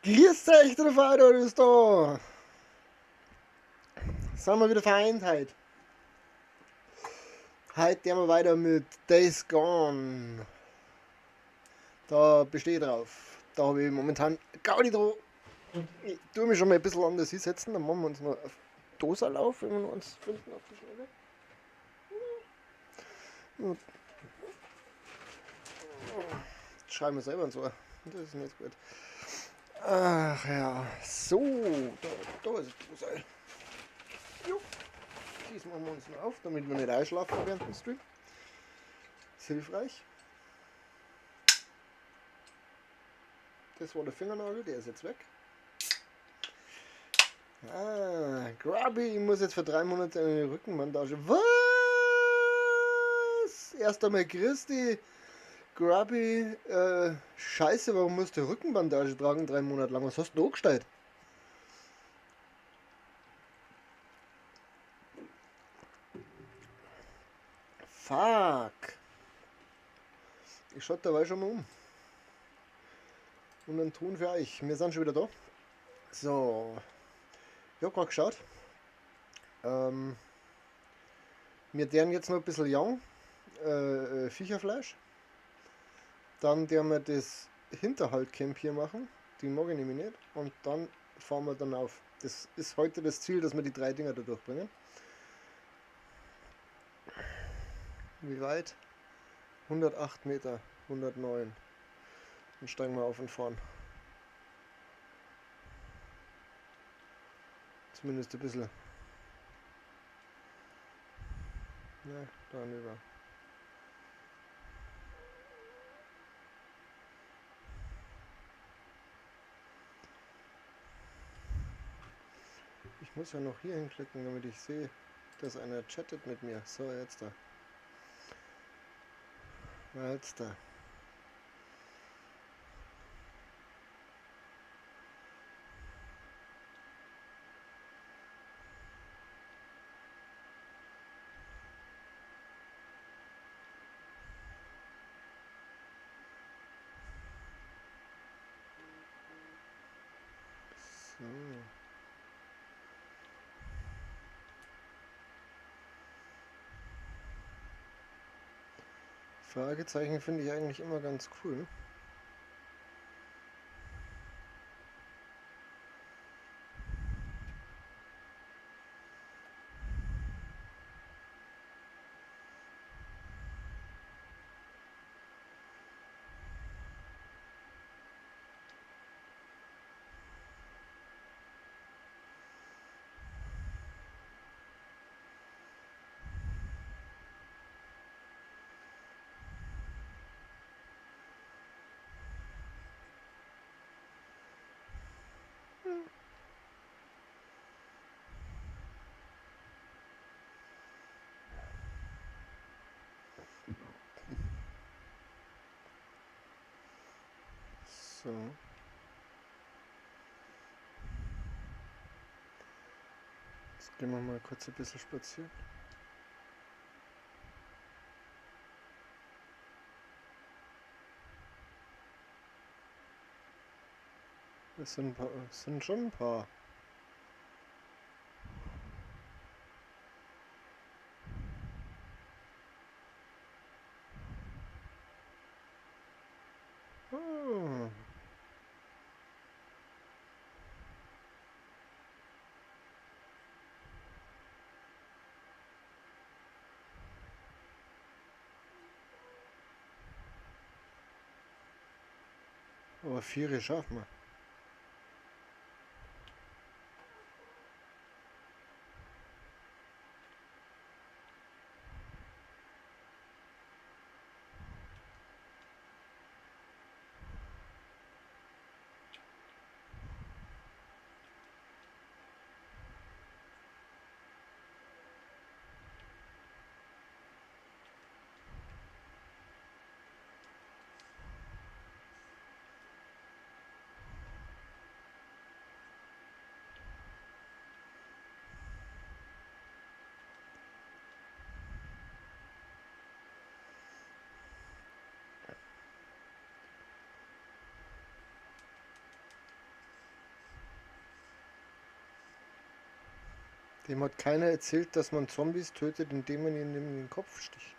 Grüß euch, der Vater ist da. Sind wir wieder vereint heute. Heute gehen wir weiter mit Days Gone. Da bestehe ich drauf. Da habe ich momentan Gaudi drauf. Ich tue mich schon mal ein bisschen anders hinsetzen. Dann machen wir uns noch auf Doserlauf, wenn wir uns finden auf die Schnelle. Jetzt schreiben wir selber und so. Das ist nicht gut. Ach ja, so, da ist die Dose. Jo, dies machen wir uns noch auf, damit wir nicht einschlafen während dem Stream. Ist hilfreich. Das war der Fingernagel, der ist jetzt weg. Ah, Grubby, ich muss jetzt für 3 Monate eine Rückenbandage. Was? Erst einmal Christi. Grubby, scheiße, warum musst du Rückenbandage tragen 3 Monate lang? Was hast du denn angestellt? Fuck. Ich schalte dabei schon mal um. Und einen Ton für euch. Wir sind schon wieder da. So. Ich hab grad geschaut. Wir deren jetzt noch ein bisschen Young. Viecherfleisch. Dann werden wir das Hinterhalt-Camp hier machen. Die mag ich nämlich nicht. Und dann fahren wir dann auf. Das ist heute das Ziel, dass wir die 3 Dinger da durchbringen. Wie weit? 108 Meter, 109. Dann steigen wir auf und fahren. Zumindest ein bisschen. Ja, da hinüber. Ich muss ja noch hier hinklicken, damit ich sehe, dass einer chattet mit mir. So, jetzt da. Jetzt da. So. Fragezeichen finde ich eigentlich immer ganz cool. So. Jetzt gehen wir mal kurz ein bisschen spazieren. Es sind ein paar, es sind schon ein paar. Aber 4 schaffen wir. Dem hat keiner erzählt, dass man Zombies tötet, indem man ihnen in den Kopf sticht.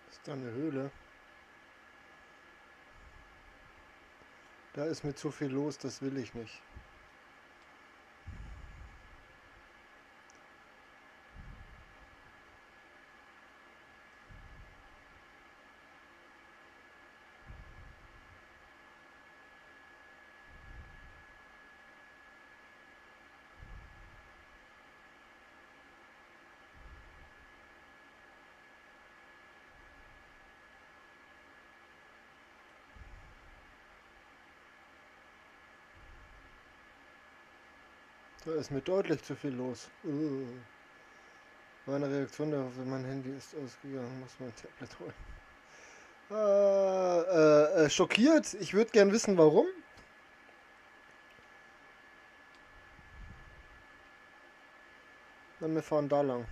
Ist da eine Höhle? Da ist mir zu viel los, das will ich nicht. Da ist mir deutlich zu viel los. Meine Reaktion darauf, mein Handy ist ausgegangen, muss mein Tablet holen. Schockiert. Ich würde gern wissen, warum. Dann wir fahren da lang.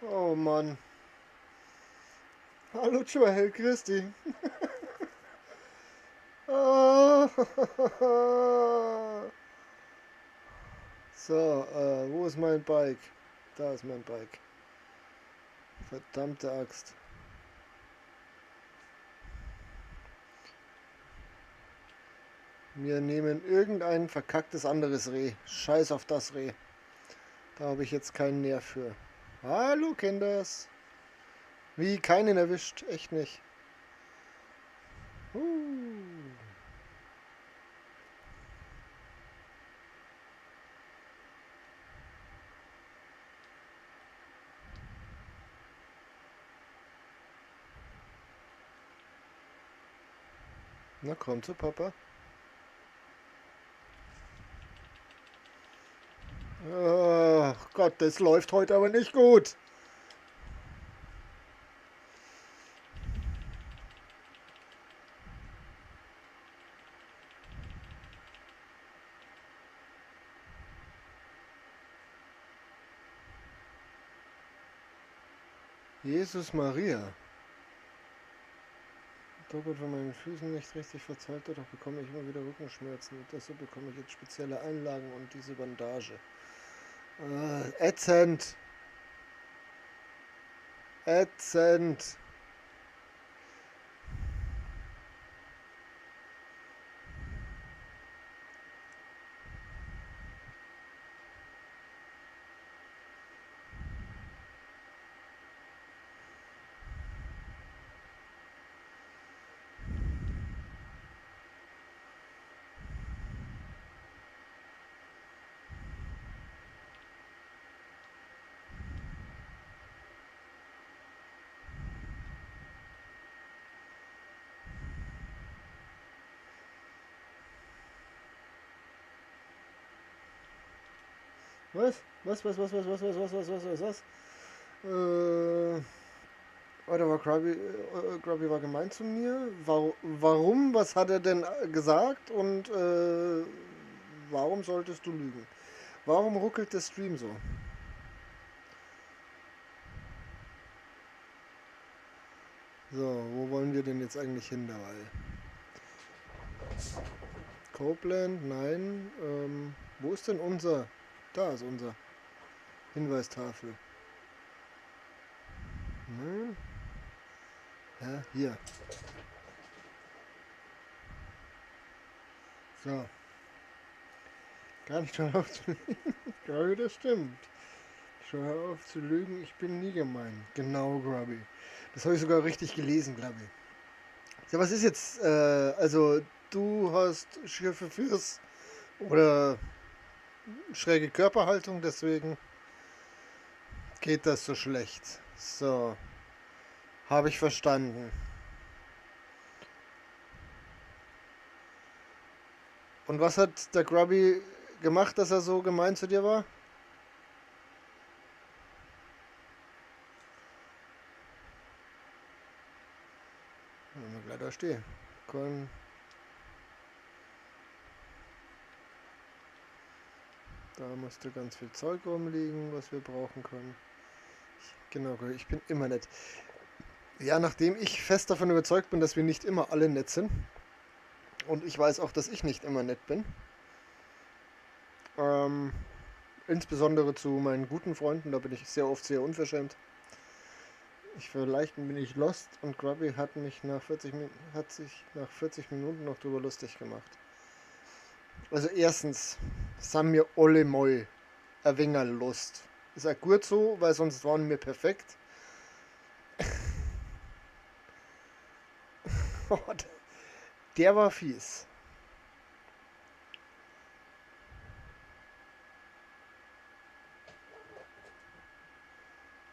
Oh Mann. Hallo Joel, grüß dich. So, wo ist mein Bike? Da ist mein Bike. Verdammte Axt. Wir nehmen irgendein verkacktes anderes Reh. Scheiß auf das Reh. Da habe ich jetzt keinen Nerv für. Hallo Kinders. Wie, keinen erwischt? Echt nicht. Na komm zu Papa. Ach Gott, das läuft heute aber nicht gut. Jesus Maria. Doppelt von meinen Füßen nicht richtig verzahlt, doch bekomme ich immer wieder Rückenschmerzen. Und deshalb bekomme ich jetzt spezielle Einlagen und diese Bandage. Ätzend! Ätzend! Was? Was, was, was, was, was, was, was, was, was, was, was? Oder war Grubby, Grubby war gemein zu mir? Warum? Was hat er denn gesagt? Und warum solltest du lügen? Warum ruckelt der Stream so? So, wo wollen wir denn jetzt eigentlich hin dabei? Copeland, nein. Wo ist denn unser? Da ist unser Hinweistafel. Nein. Ja, hier. So. Gar nicht schon auf zu lügen. Grubby, das stimmt. Schon hör auf zu lügen, ich bin nie gemein. Genau, Grubby. Das habe ich sogar richtig gelesen, glaube ich. Ja, was ist jetzt? Also, du hast schiefe Füße oder schräge Körperhaltung, deswegen geht das so schlecht. So. Habe ich verstanden. Und was hat der Grubby gemacht, dass er so gemein zu dir war? Wenn wir gleich da stehen. Können. Da musste ganz viel Zeug rumliegen, was wir brauchen können. Genau, ich bin immer nett. Ja, nachdem ich fest davon überzeugt bin, dass wir nicht immer alle nett sind. Und ich weiß auch, dass ich nicht immer nett bin. Insbesondere zu meinen guten Freunden, da bin ich sehr oft sehr unverschämt. Vielleicht bin ich lost und Grubby hat mich nach 40 hat sich nach 40 Minuten noch drüber lustig gemacht. Also erstens, sind wir alle mal ein wenig lost. Ist auch gut so, weil sonst waren wir perfekt. Der war fies.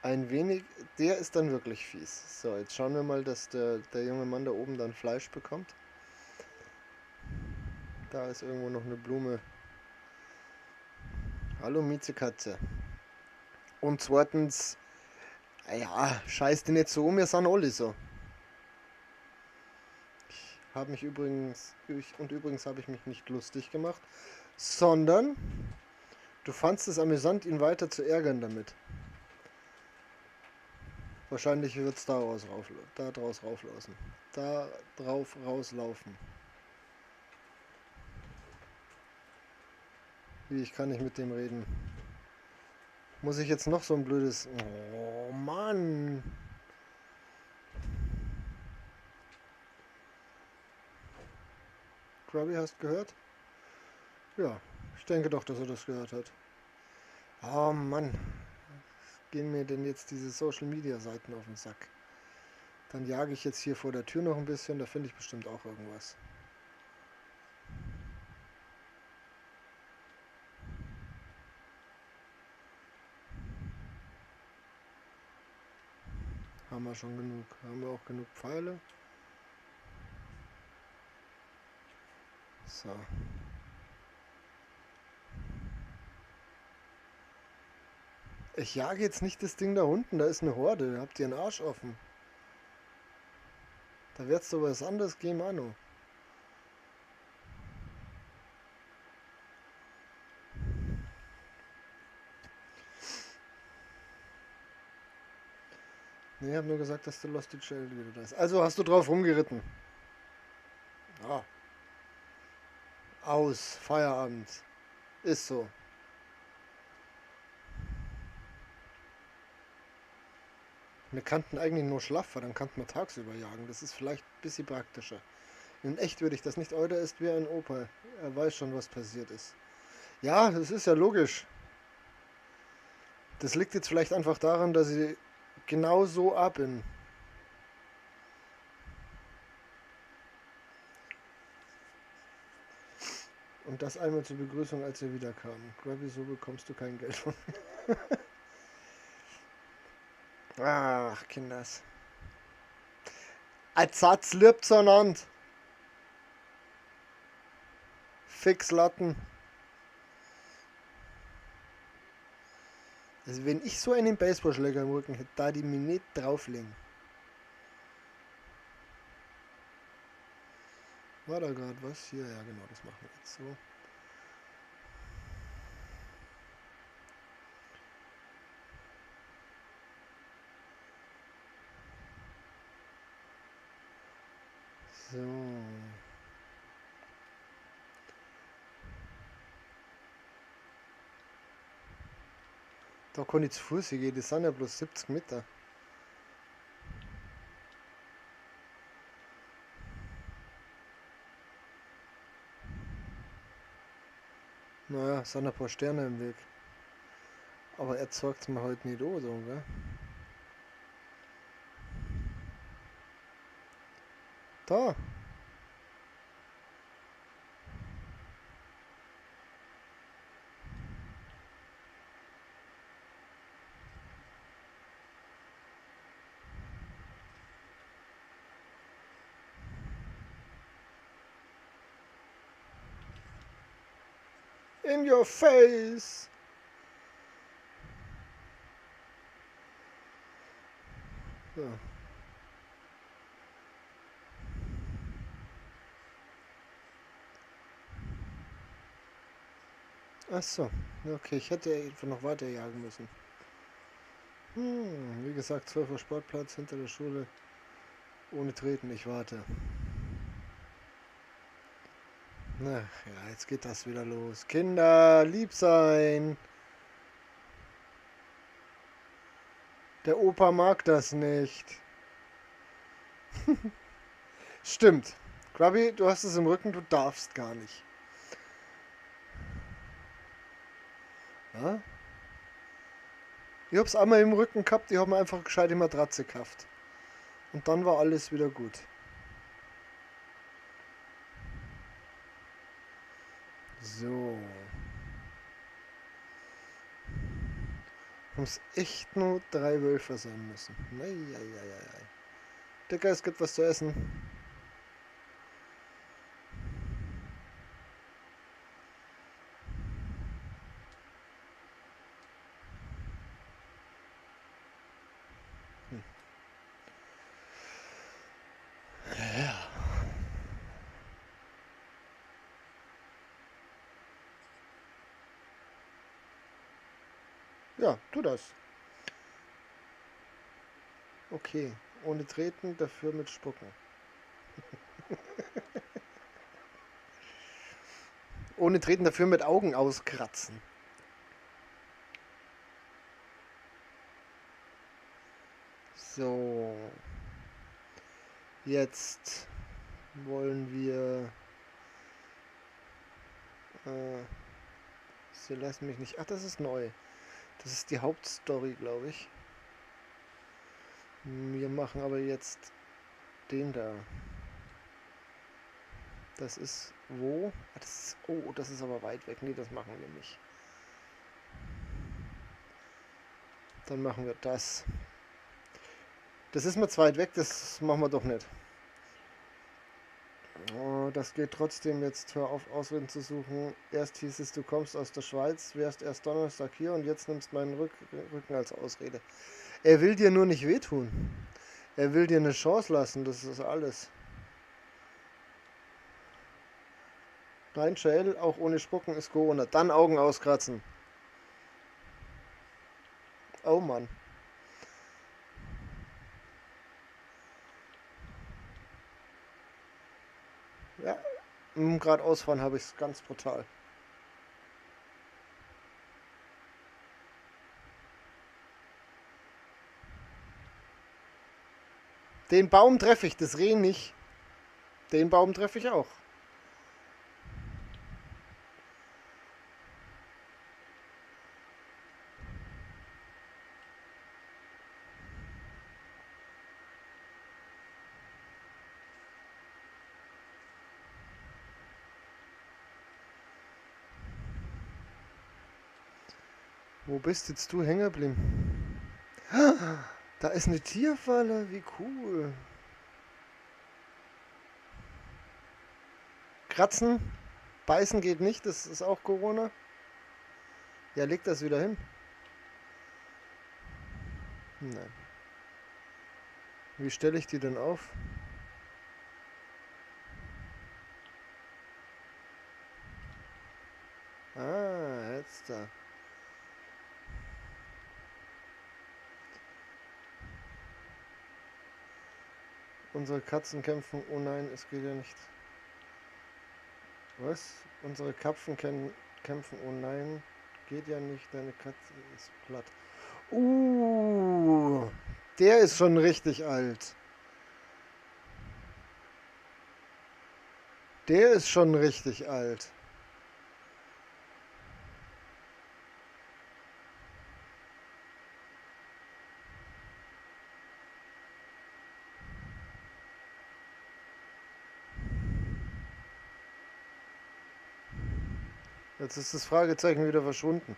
Ein wenig, der ist dann wirklich fies. So, jetzt schauen wir mal, dass der junge Mann da oben dann Fleisch bekommt. Da ist irgendwo noch eine Blume. Hallo Miezekatze. Und zweitens, ja, scheiß dich nicht so um, wir sind alle so. Ich hab mich übrigens, ich, und übrigens habe ich mich nicht lustig gemacht, sondern du fandst es amüsant, ihn weiter zu ärgern damit. Wahrscheinlich wird's da draus rauflaufen. Da drauf rauslaufen. Wie, ich kann nicht mit dem reden. Muss ich jetzt noch so ein blödes... Oh Mann! Grubby, hast du gehört? Ja, ich denke doch, dass er das gehört hat. Oh Mann. Gehen mir denn jetzt diese Social Media Seiten auf den Sack? Dann jage ich jetzt hier vor der Tür noch ein bisschen, da finde ich bestimmt auch irgendwas. Haben wir schon genug. Haben wir auch genug Pfeile? So. Ich jage jetzt nicht das Ding da unten, da ist eine Horde, da habt ihr einen Arsch offen. Da wird's doch was anderes geben, Manu. Nee, ich hab nur gesagt, dass der Lost Shell wieder da ist. Also hast du drauf rumgeritten. Ah. Aus, Feierabend. Ist so. Wir kannten eigentlich nur schlafen, dann kannten wir tagsüber jagen. Das ist vielleicht ein bisschen praktischer. In echt würde ich das nicht. Euder ist wie ein Opa. Er weiß schon, was passiert ist. Ja, das ist ja logisch. Das liegt jetzt vielleicht einfach daran, dass ich genau so ab bin. Und das einmal zur Begrüßung, als er wiederkam. Grubby, so bekommst du kein Geld von mir. Ach, Kinders. Ein Satz lieb zueinander. Fix Latten. Also wenn ich so einen Baseballschläger im Rücken hätte, da die mich nicht drauflegen. War da gerade was? Hier, ja genau, das machen wir jetzt so. So. Da kann ich zu Fuß gehen, das sind ja bloß 70 Meter. Naja, es sind ein paar Sterne im Weg. Aber er zeigt mir heute nicht an, so, gell? Da! In your face! So. Ach so, okay, ich hätte einfach noch weiter jagen müssen. Wie gesagt, 12 Uhr Sportplatz hinter der Schule. Ohne Treten, ich warte. Ach ja, jetzt geht das wieder los. Kinder, lieb sein. Der Opa mag das nicht. Stimmt. Grubby, du hast es im Rücken, du darfst gar nicht. Ja? Ich hab's einmal im Rücken gehabt, ich hab mir einfach eine gescheite Matratze gekauft. Und dann war alles wieder gut. So. Muss echt nur 3 Wölfe sein müssen. Eieieiei. Dicker, es gibt was zu essen. Ja. Ja, tu das. Okay, ohne treten, dafür mit spucken. Ohne treten, dafür mit Augen auskratzen. So. Jetzt wollen wir... sie lassen mich nicht... Ach, das ist neu. Das ist die Hauptstory, glaube ich. Wir machen aber jetzt den da. Das ist wo? Ah, das ist, oh, das ist aber weit weg. Nee, das machen wir nicht. Dann machen wir das. Das ist mir zu weit weg, das machen wir doch nicht. Oh, das geht trotzdem jetzt, hör auf, Ausreden zu suchen. Erst hieß es, du kommst aus der Schweiz, wärst erst Donnerstag hier und jetzt nimmst meinen Rücken als Ausrede. Er will dir nur nicht wehtun. Er will dir eine Chance lassen, das ist alles. Nein, Jael, auch ohne Spucken ist Corona. Dann Augen auskratzen. Oh Mann. Ja, gerade ausfahren habe ich es ganz brutal. Den Baum treffe ich, das Reh nicht. Den Baum treffe ich auch. Wo bist jetzt du hängen geblieben? Da ist eine Tierfalle, wie cool. Kratzen, beißen geht nicht, das ist auch Corona. Ja, leg das wieder hin. Nein. Wie stelle ich die denn auf? Ah, jetzt da. Unsere Katzen kämpfen. Oh nein, es geht ja nicht. Was? Unsere Kapfen kämpfen. Oh nein, geht ja nicht. Deine Katze ist platt. Der ist schon richtig alt. Der ist schon richtig alt. Jetzt ist das Fragezeichen wieder verschwunden.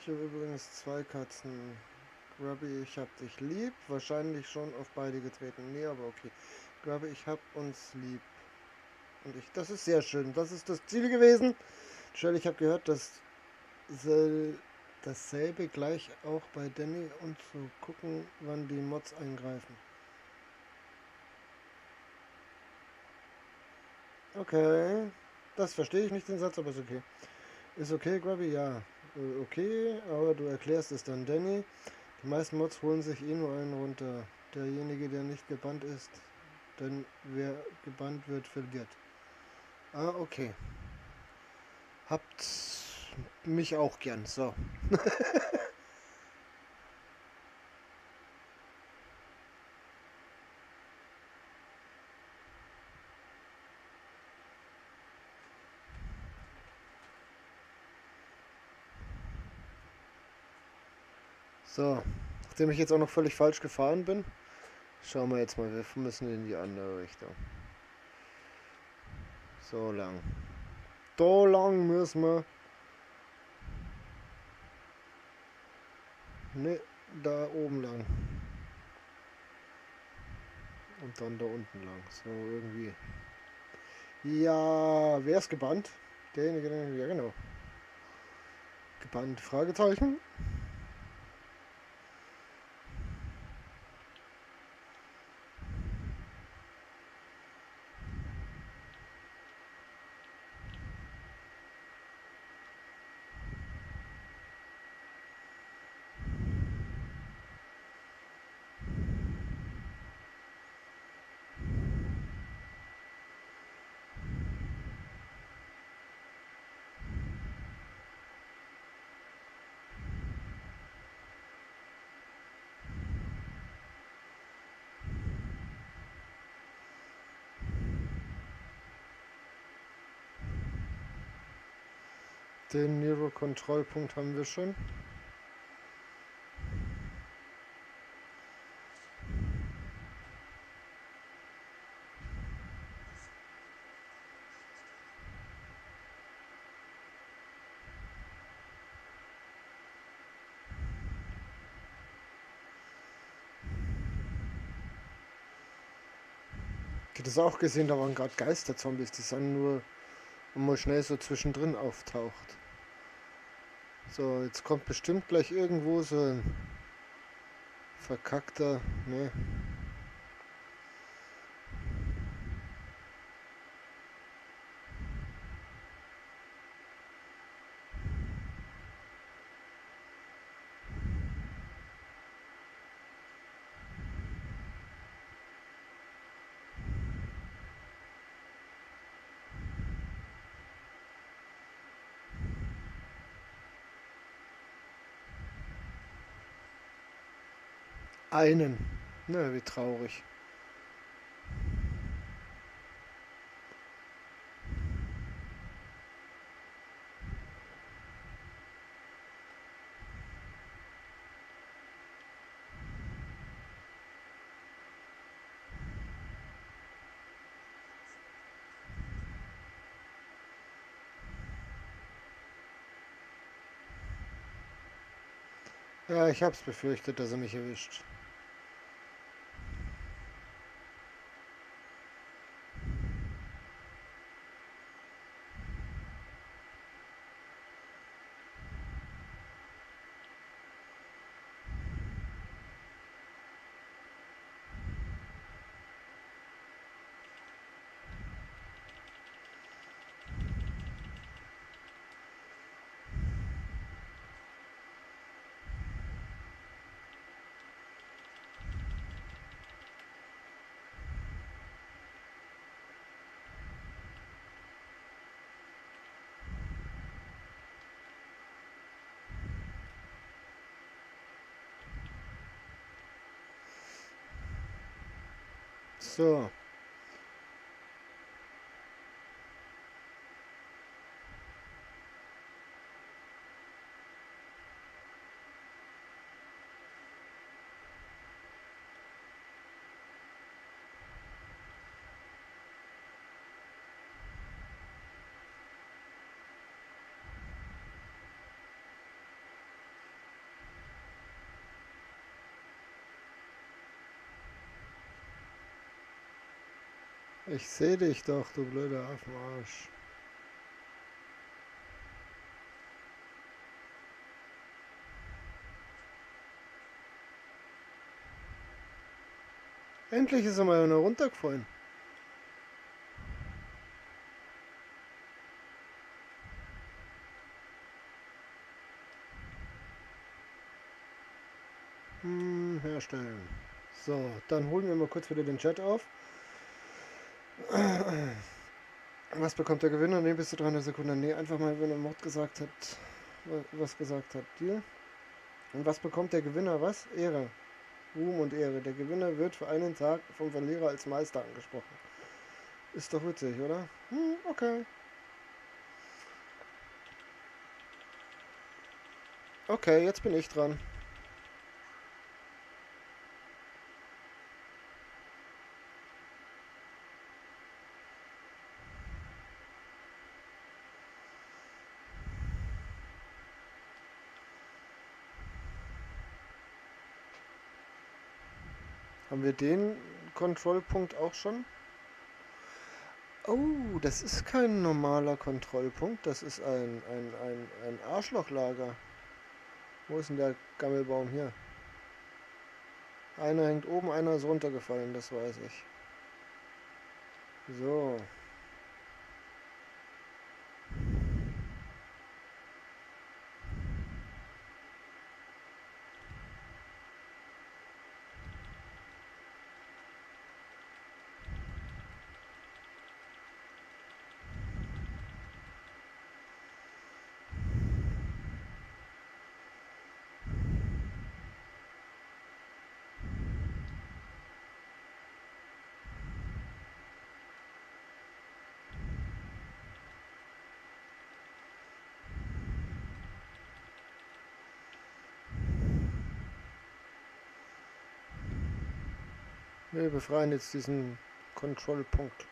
Ich habe übrigens 2 Katzen. Grubby, ich hab dich lieb. Wahrscheinlich schon auf beide getreten. Nee, aber okay. Grubby, ich hab uns lieb. Und ich, das ist sehr schön. Das ist das Ziel gewesen. Shirley, ich hab gehört, dass dasselbe gleich auch bei Danny und zu gucken, wann die Mods eingreifen. Okay. Das verstehe ich nicht, den Satz, aber ist okay. Ist okay, Grubby? Ja. Okay, aber du erklärst es dann, Danny. Die meisten Mods holen sich eh nur einen runter. Derjenige, der nicht gebannt ist, denn wer gebannt wird, verliert. Ah, okay. Habt mich auch gern. So. So, nachdem ich jetzt auch noch völlig falsch gefahren bin, schauen wir jetzt mal, wir müssen in die andere Richtung. So lang. Da lang müssen wir. Ne, da oben lang. Und dann da unten lang. So irgendwie. Ja, wer ist gebannt? Derjenige, der, ja genau. Gebannt, Fragezeichen. Den Nero-Kontrollpunkt haben wir schon. Ich hab das auch gesehen, da waren gerade Geisterzombies, die sind nur mal schnell so zwischendrin auftaucht. So, jetzt kommt bestimmt gleich irgendwo so ein verkackter, ne? Einen. Na, wie traurig. Ja, ich hab's befürchtet, dass er mich erwischt. So. Ich seh dich doch, du blöder Affenarsch. Endlich ist er mal einer runtergefallen. Herstellen. So, dann holen wir mal kurz wieder den Chat auf. Was bekommt der Gewinner? Ne, bis zu 300 Sekunden. Ne, einfach mal, wenn er Mod gesagt hat, was gesagt hat. Deal. Und was bekommt der Gewinner? Was? Ehre. Ruhm und Ehre. Der Gewinner wird für einen Tag vom Verlierer als Meister angesprochen. Ist doch witzig, oder? Okay. Okay, jetzt bin ich dran. Haben wir den Kontrollpunkt auch schon? Oh, das ist kein normaler Kontrollpunkt. Das ist ein Arschlochlager. Wo ist denn der Gammelbaum hier? Einer hängt oben, einer ist runtergefallen, das weiß ich. So. Wir befreien jetzt diesen Kontrollpunkt.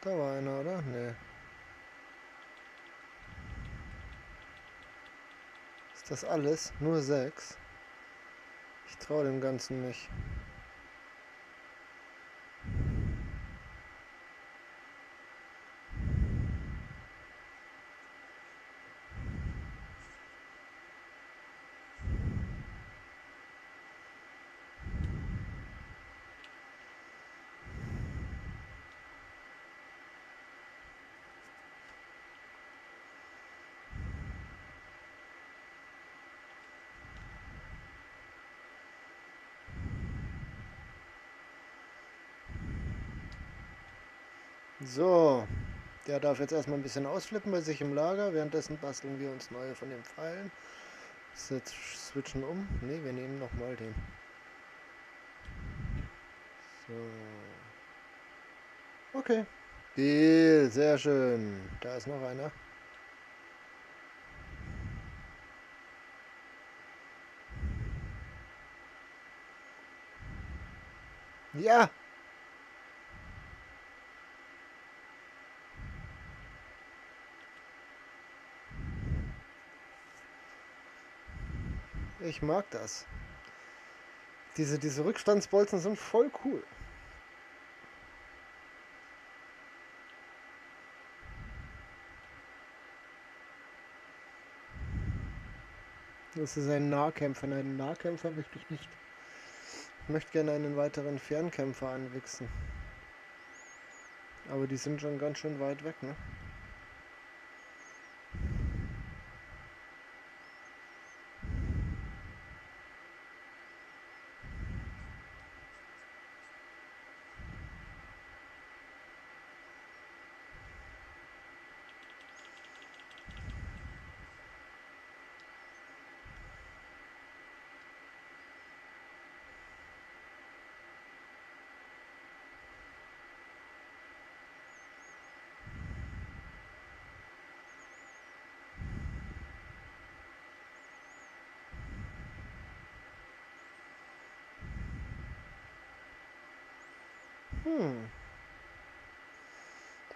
Da war einer, oder? Nee. Ist das alles? Nur 6? Ich traue dem Ganzen nicht. So, der darf jetzt erstmal ein bisschen ausflippen bei sich im Lager. Währenddessen basteln wir uns neue von den Pfeilen. Jetzt switchen um. Ne, wir nehmen nochmal den. So. Okay. Deal, sehr schön. Da ist noch einer. Ja! Ich mag das. Diese Rückstandsbolzen sind voll cool. Das ist ein Nahkämpfer. Nein, einen Nahkämpfer möchte ich nicht. Ich möchte gerne einen weiteren Fernkämpfer anwichsen. Aber die sind schon ganz schön weit weg, ne?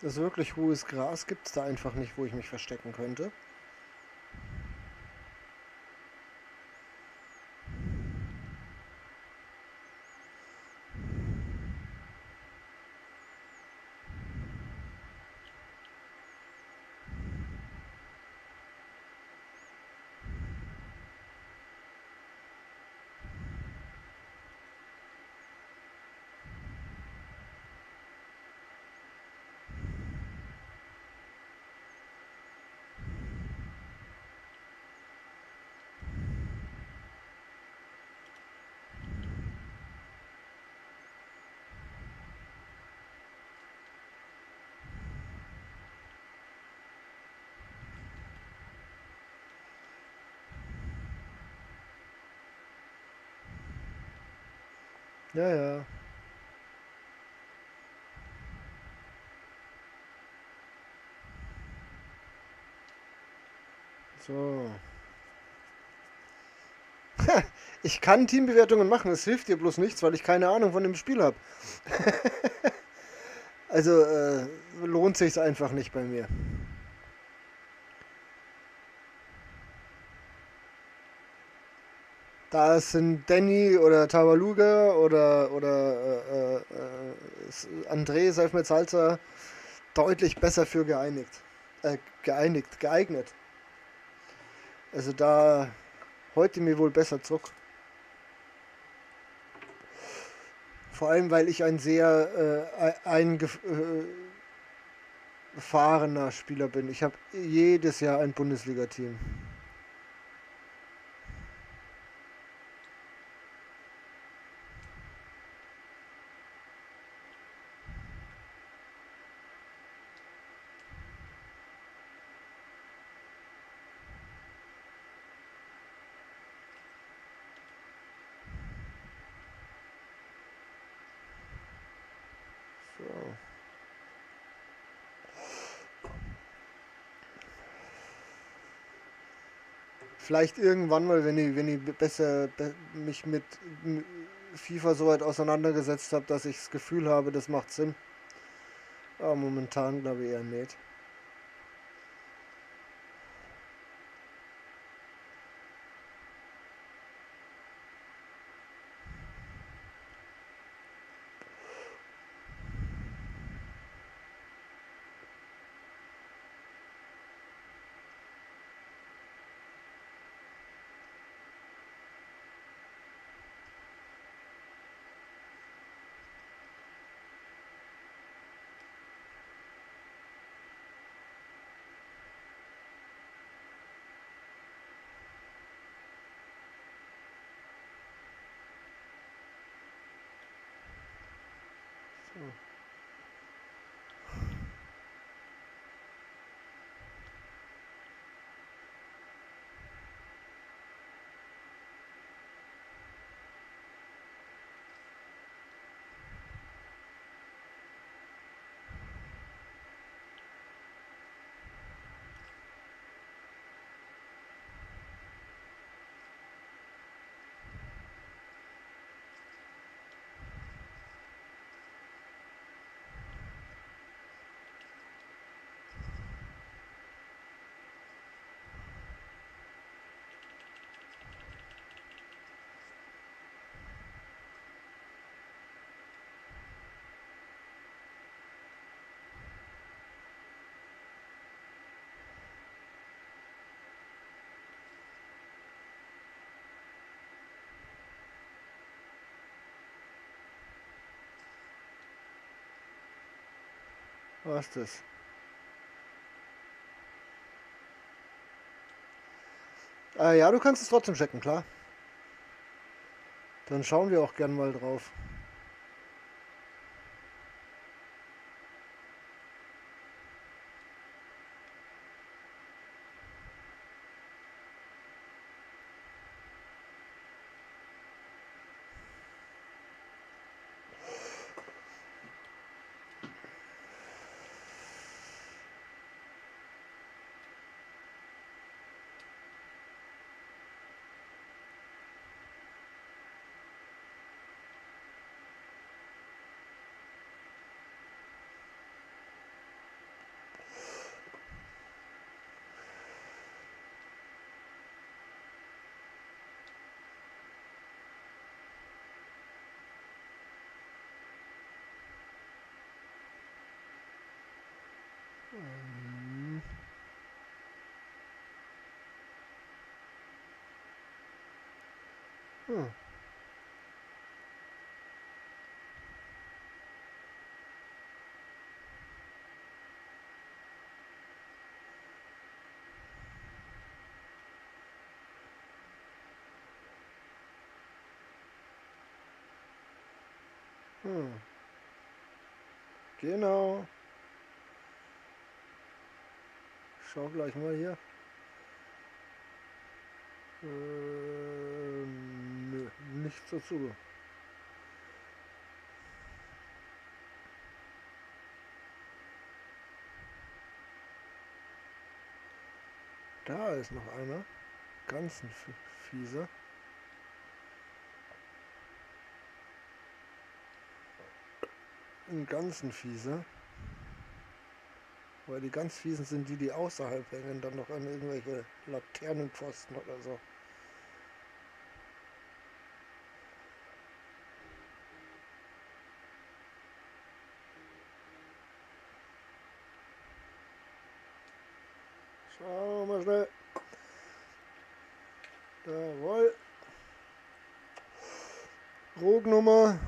Das ist wirklich hohes Gras gibt's da einfach nicht, wo ich mich verstecken könnte. Ja, ja. So. Ich kann Teambewertungen machen, es hilft dir bloß nichts, weil ich keine Ahnung von dem Spiel hab. Also lohnt sich's einfach nicht bei mir. Da sind Danny oder Tabaluga oder André Seif mit Salsa deutlich besser für geeinigt. Geeignet. Also da heute mir wohl besser zurück. Vor allem, weil ich ein sehr eingefahrener Spieler bin. Ich habe jedes Jahr ein Bundesliga-Team. Vielleicht irgendwann mal, wenn ich besser mich mit FIFA so weit auseinandergesetzt habe, dass ich das Gefühl habe, das macht Sinn. Aber momentan glaube ich eher nicht. Was ist das? Ja, du kannst es trotzdem checken, klar. Dann schauen wir auch gern mal drauf. Hm. Hm. Genau. Schau gleich mal hier. Nö, nichts dazu. Da ist noch einer. Ganz ein fieser. Ein ganzen fieser. Weil die ganz fiesen sind die, die außerhalb hängen, dann noch an irgendwelche Laternenpfosten oder so. Schauen wir mal schnell. Jawohl. Rognummer.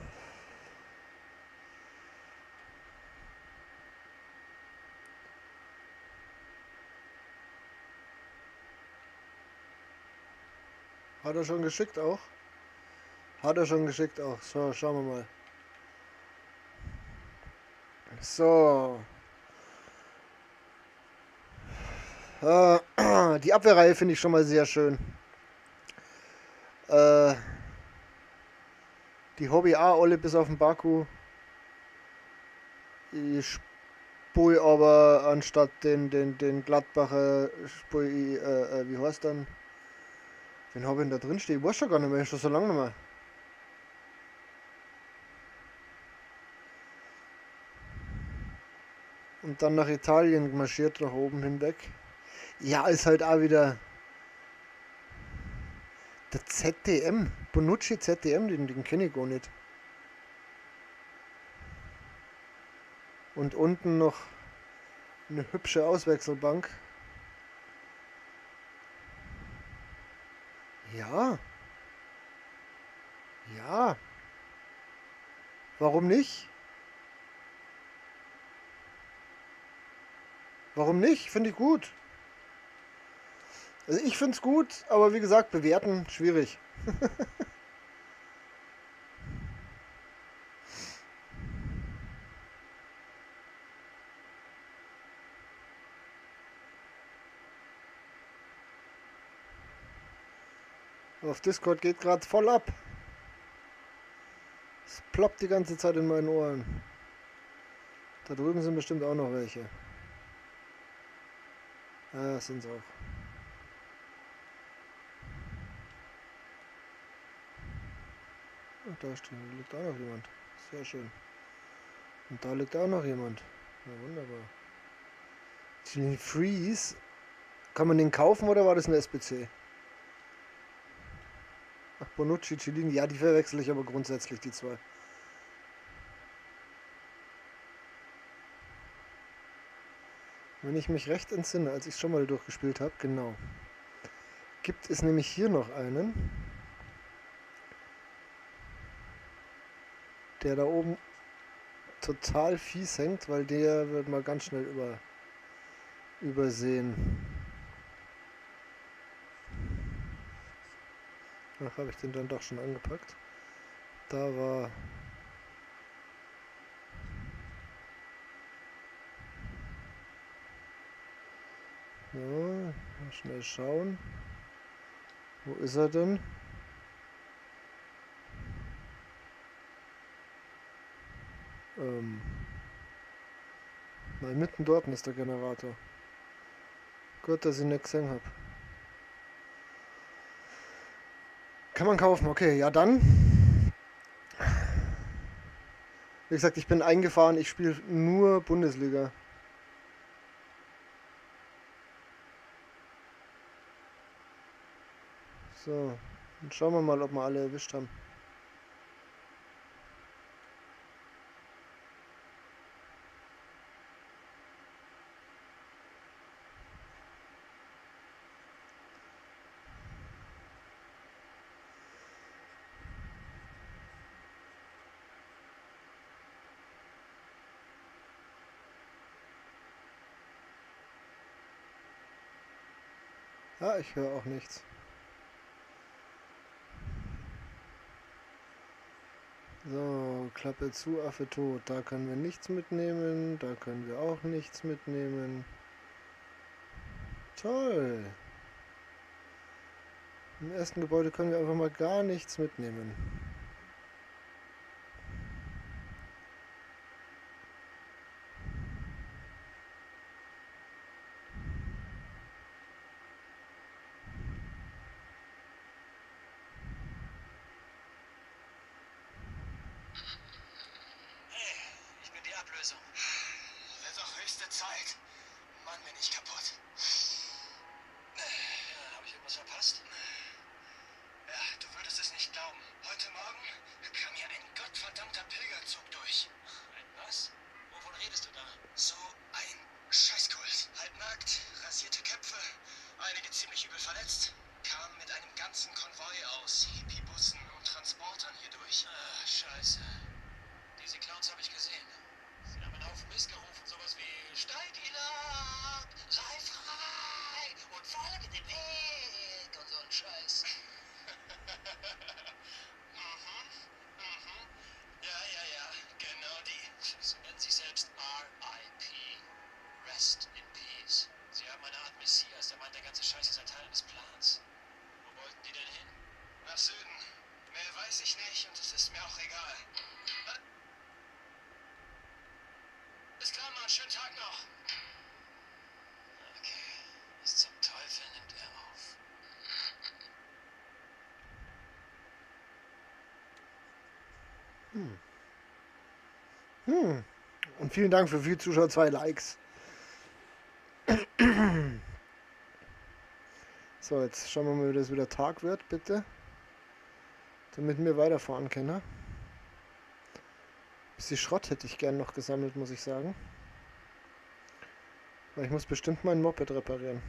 Hat er schon geschickt auch? Hat er schon geschickt auch. So, schauen wir mal. So. Die Abwehrreihe finde ich schon mal sehr schön. Die Hobby A, alle bis auf den Baku. Ich spul aber anstatt den Gladbacher, spul ich, wie heißt dann? Wen habe ich denn da drin stehen? Ich weiß schon gar nicht mehr, schon so lange nicht mehr. Und dann nach Italien marschiert, nach oben hinweg. Ja, ist halt auch wieder der ZDM. Bonucci ZDM, den kenne ich gar nicht. Und unten noch eine hübsche Auswechselbank. Ja. Ja. Warum nicht? Warum nicht? Finde ich gut. Also ich finde es gut, aber wie gesagt, bewerten schwierig. Auf Discord geht gerade voll ab. Es ploppt die ganze Zeit in meinen Ohren. Da drüben sind bestimmt auch noch welche. Ja, sind's auch. Ach, da liegt auch noch jemand. Sehr schön. Und da liegt auch noch jemand. Na, wunderbar. Den Freeze. Kann man den kaufen oder war das eine SBC? Ach, Bonucci, Chiellini. Ja, die verwechsel ich aber grundsätzlich, die zwei. Wenn ich mich recht entsinne, als ich schon mal durchgespielt habe, genau. Gibt es nämlich hier noch einen, der da oben total fies hängt, weil der wird mal ganz schnell übersehen. Ach, habe ich den dann doch schon angepackt. Da war... So, mal schnell schauen. Wo ist er denn? Nein, mitten dort ist der Generator. Gut, dass ich nicht gesehen hab. Kann man kaufen, okay, ja dann. Wie gesagt, ich bin eingefahren, ich spiele nur Bundesliga. So, dann schauen wir mal, ob wir alle erwischt haben. Ah, ich höre auch nichts. So, Klappe zu, Affe tot. Da können wir nichts mitnehmen. Da können wir auch nichts mitnehmen. Toll. Im ersten Gebäude können wir einfach mal gar nichts mitnehmen. Und vielen Dank für 4 Zuschauer, 2 Likes. So, jetzt schauen wir mal, wie das wieder Tag wird, bitte. Damit wir weiterfahren können. Ein bisschen Schrott hätte ich gern noch gesammelt, muss ich sagen. Weil ich muss bestimmt mein Moped reparieren.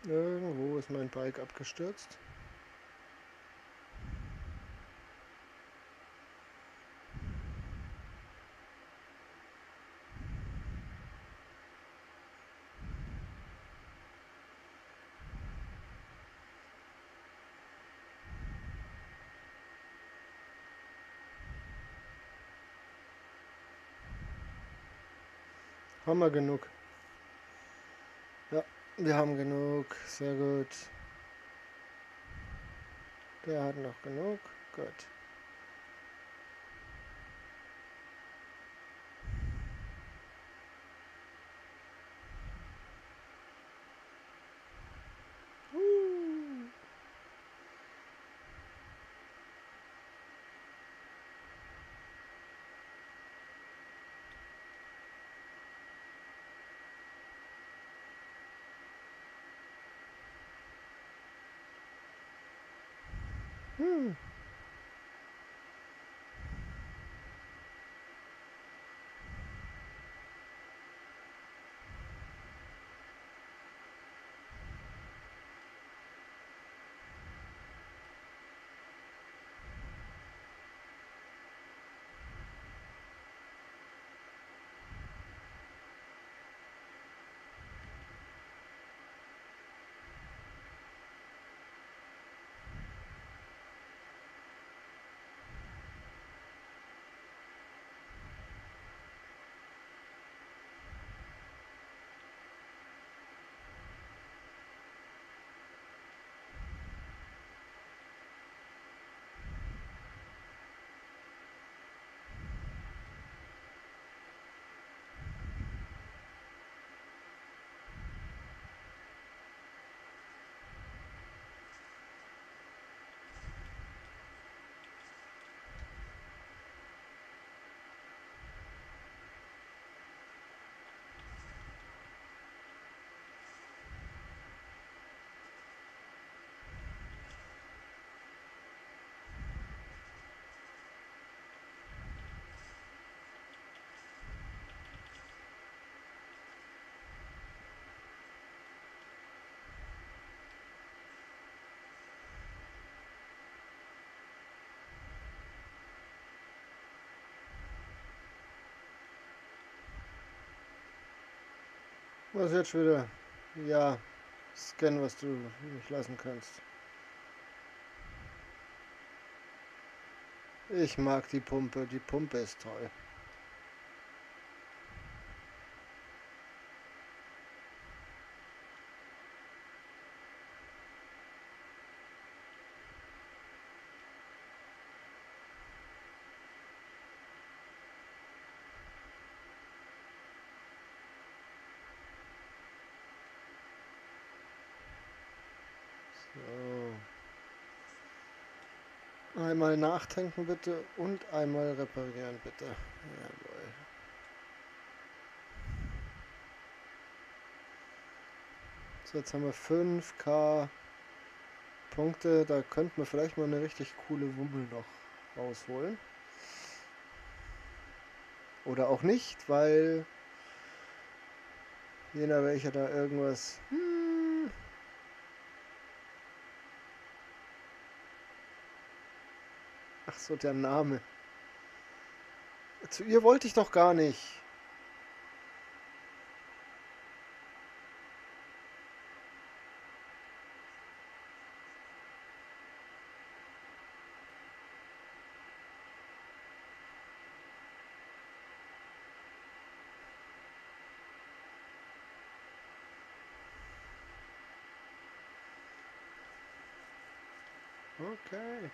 Irgendwo ist mein Bike abgestürzt. Haben wir genug? Ja, wir haben genug. Sehr gut. Der hat noch genug. Gut. Was jetzt wieder? Ja, scan, was du nicht lassen kannst. Ich mag die Pumpe. Die Pumpe ist toll. So. Einmal nachtanken bitte und einmal reparieren bitte. Jawohl. So, jetzt haben wir 5k Punkte. Da könnten wir vielleicht mal eine richtig coole Wummel noch rausholen. Oder auch nicht, weil jener welcher da irgendwas... Ach so, der Name. Zu ihr wollte ich doch gar nicht. Okay.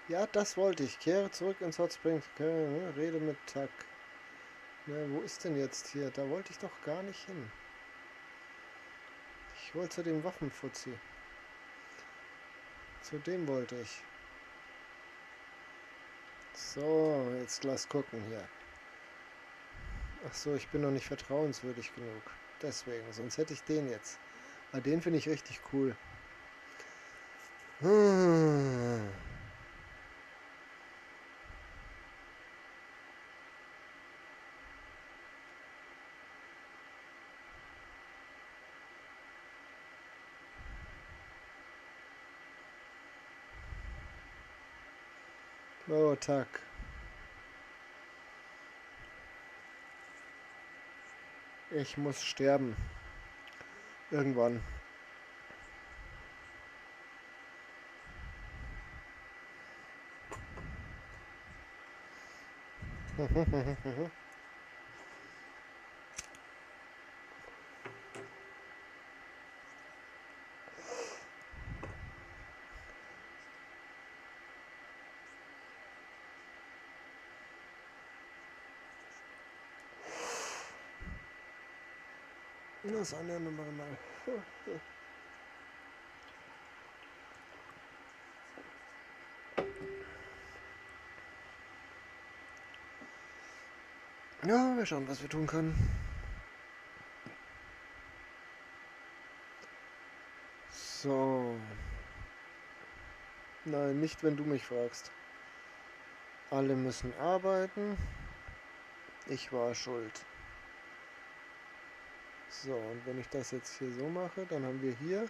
Ja, das wollte ich. Kehre zurück ins Hot Springs. Okay, rede mit Tuck. Na, wo ist denn jetzt hier? Da wollte ich doch gar nicht hin. Ich wollte zu dem Waffenfuzzi. Zu dem wollte ich. So, jetzt lass gucken hier. Ach so, ich bin noch nicht vertrauenswürdig genug. Deswegen, sonst hätte ich den jetzt. Aber den finde ich richtig cool. Oh, Tuck. Ich muss sterben. Irgendwann. Das andere mal. Ja, wir schauen, was wir tun können. So. Nein, nicht, wenn du mich fragst. Alle müssen arbeiten. Ich war schuld. So, und wenn ich das jetzt hier so mache, dann haben wir hier,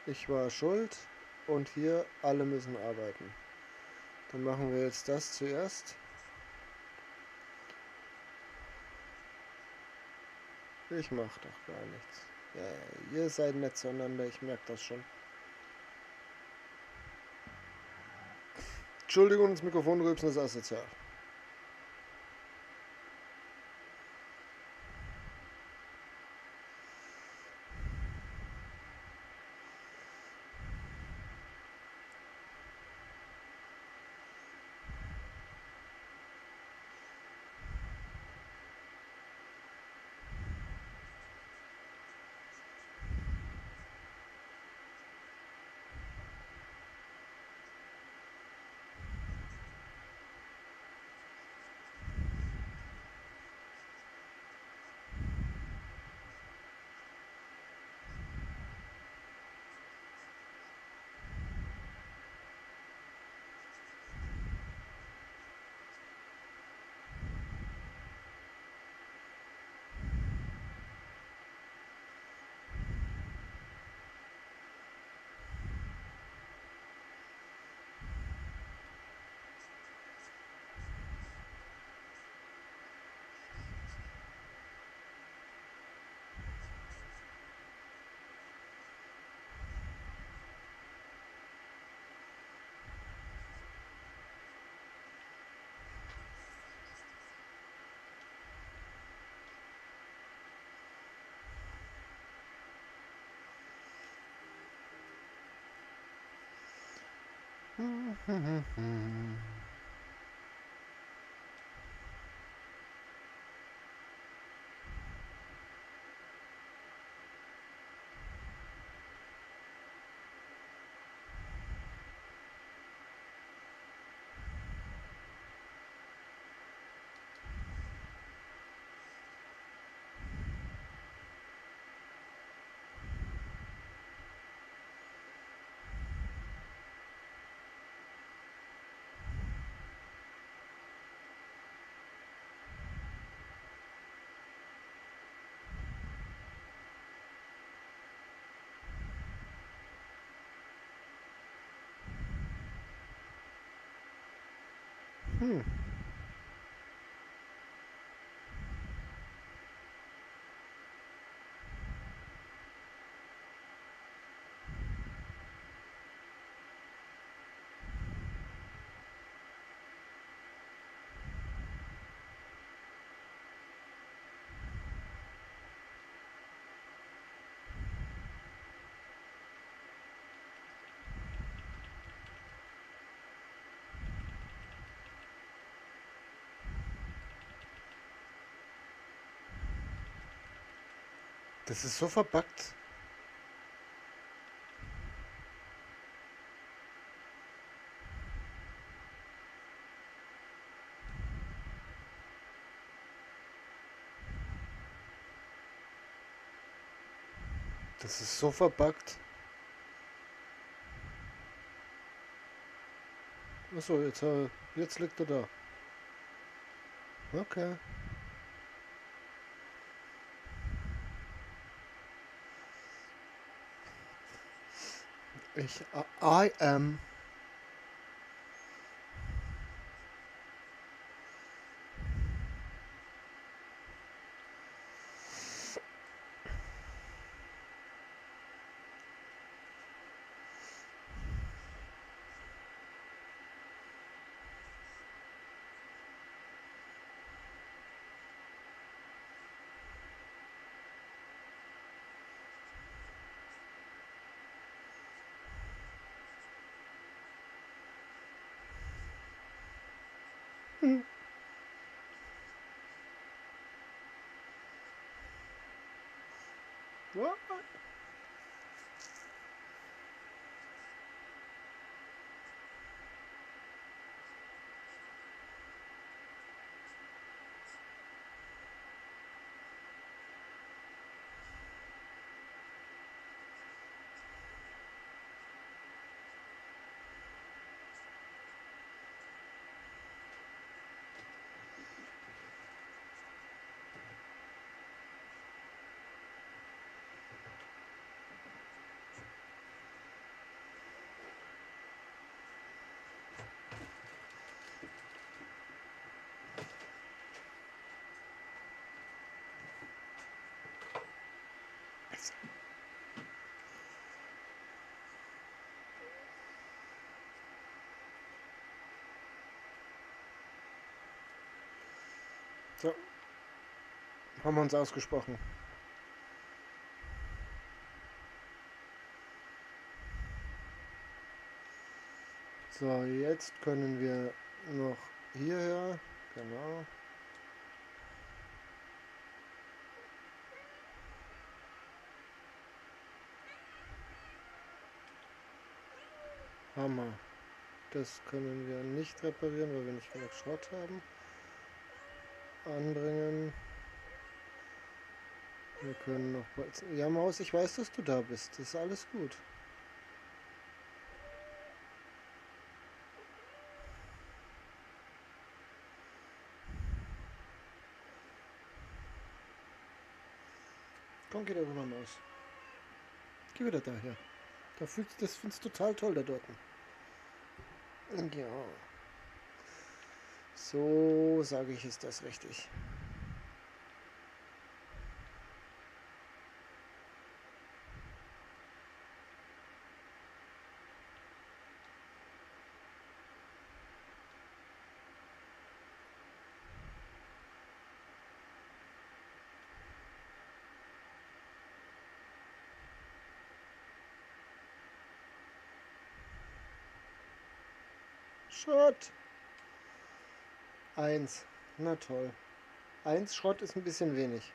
ich war schuld und hier, alle müssen arbeiten. Dann machen wir jetzt das zuerst. Ich mach doch gar nichts. Ja, ihr seid nett zueinander, ich merk das schon. Entschuldigung, ins Mikrofon rülpsen ist asozial. Das ist so verbuggt. Das ist so verbuggt. Achso, jetzt liegt er da. Okay. I am. What? So, haben wir uns ausgesprochen. So, jetzt können wir noch hierher, genau. Hammer. Das können wir nicht reparieren, weil wir nicht genug Schrott haben. Anbringen. Wir können noch... Ja, Maus, ich weiß, dass du da bist. Das ist alles gut. Komm, geh da rüber, Maus. Geh wieder daher. Da fühlst, das findest du total toll da dort. Ja. So sage ich, ist das richtig. Schrott. 1. Na toll. 1 Schrott ist ein bisschen wenig.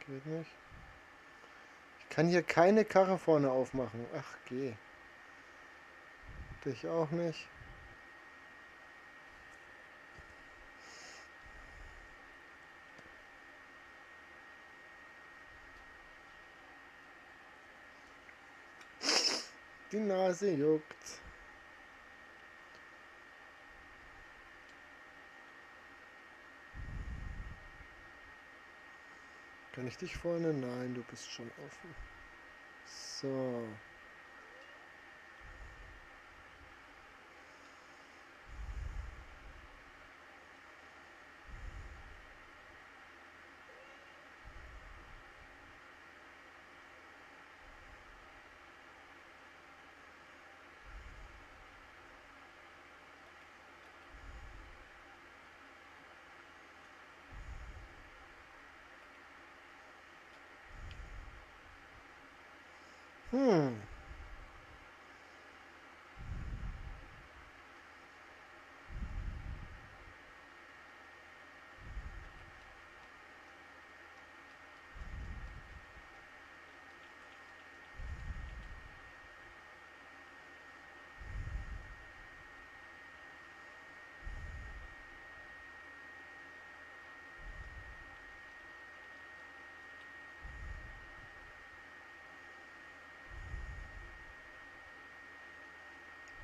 Geht nicht. Ich kann hier keine Karre vorne aufmachen. Ach, geh. Dich auch nicht. Die Nase juckt. Kann ich dich vorne? Nein, du bist schon offen. So. Hm.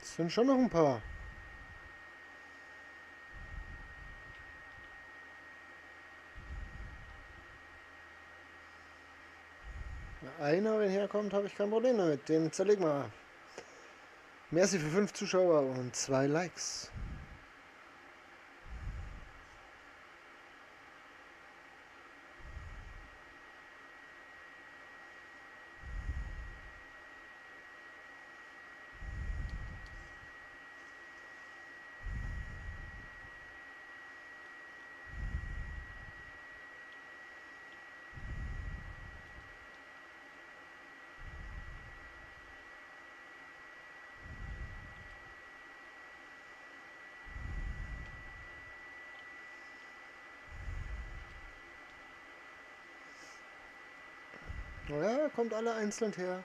Es sind schon noch ein paar. Einer, wenn herkommt, habe ich kein Problem damit. Den zerlegen wir. Merci für 5 Zuschauer und 2 Likes. Ja, kommt alle einzeln her.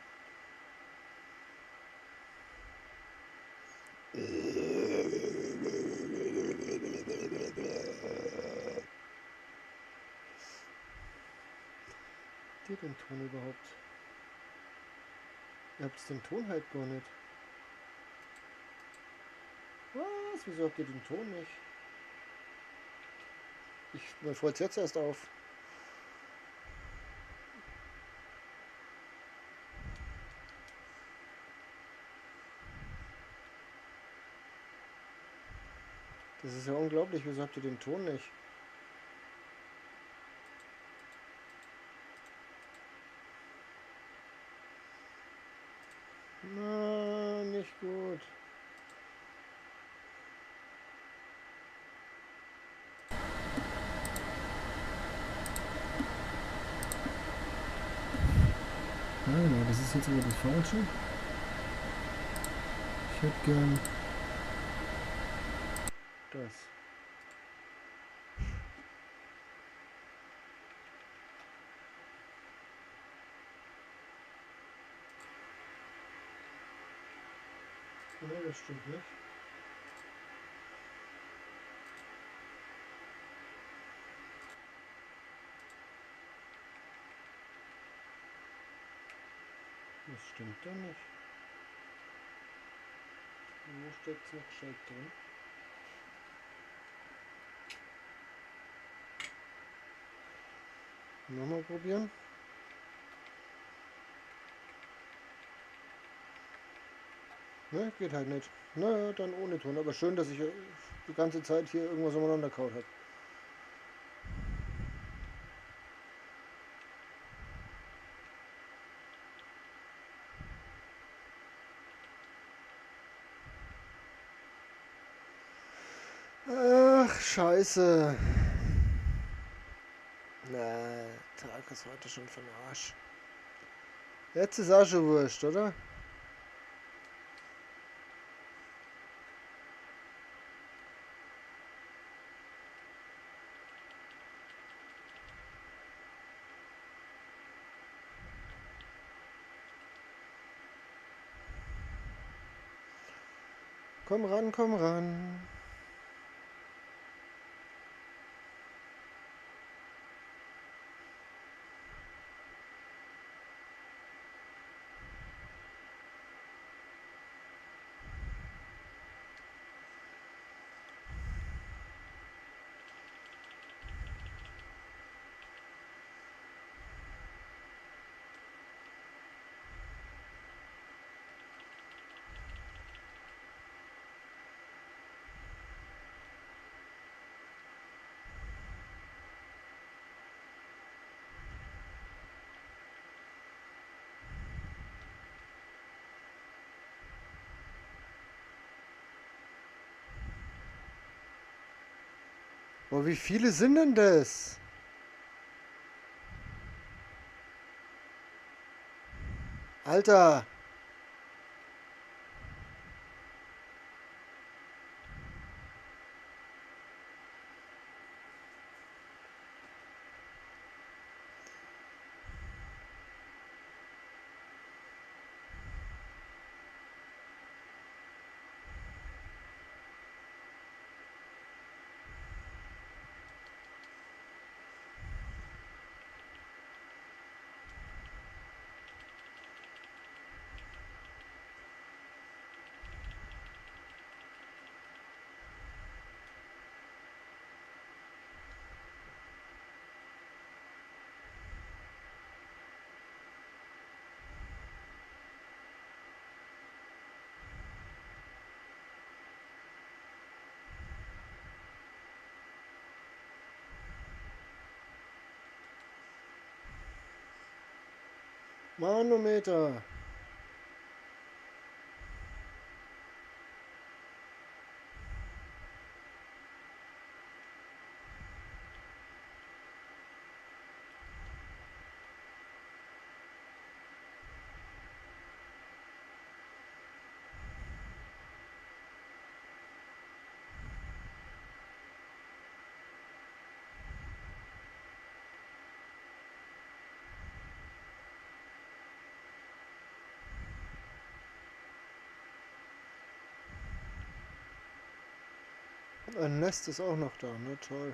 Habt ihr den Ton überhaupt? Ihr habt den Ton halt gar nicht. Was? Wieso habt ihr den Ton nicht? Mir fällt's jetzt erst auf. Das ist ja unglaublich, wieso habt ihr den Ton nicht? Na, nicht gut. Ja, genau, das ist jetzt aber das Falsche. Ich hätte gern das. Nee, das stimmt nicht. Das stimmt doch nicht. Wo steckt's nicht gescheit drin? Nochmal probieren. Ne, geht halt nicht. Na, dann ohne Ton. Aber schön, dass ich die ganze Zeit hier irgendwas umeinander kaut hab. Ach, scheiße. Na, Tag ist heute schon für den Arsch. Jetzt ist auch schon wurscht, oder? Komm ran, komm ran. Boah, wie viele sind denn das? Alter! Manometer. Ein Nest ist auch noch da, ne? Toll.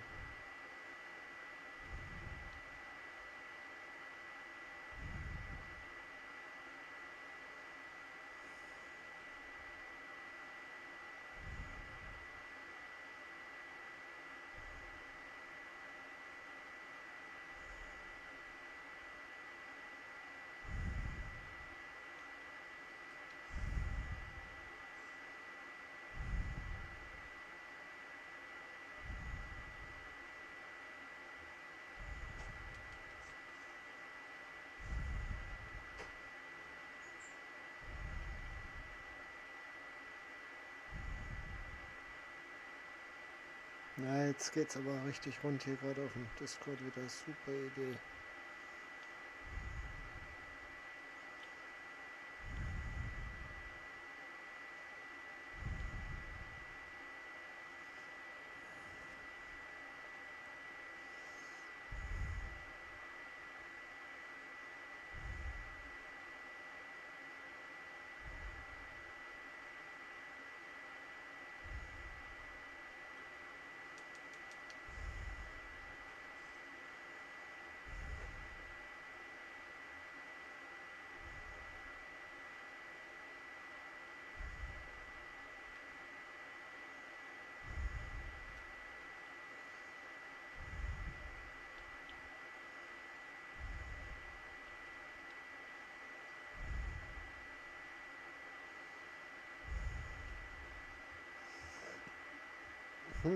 Na, jetzt geht's aber richtig rund hier gerade auf dem Discord wieder. Super Idee. Du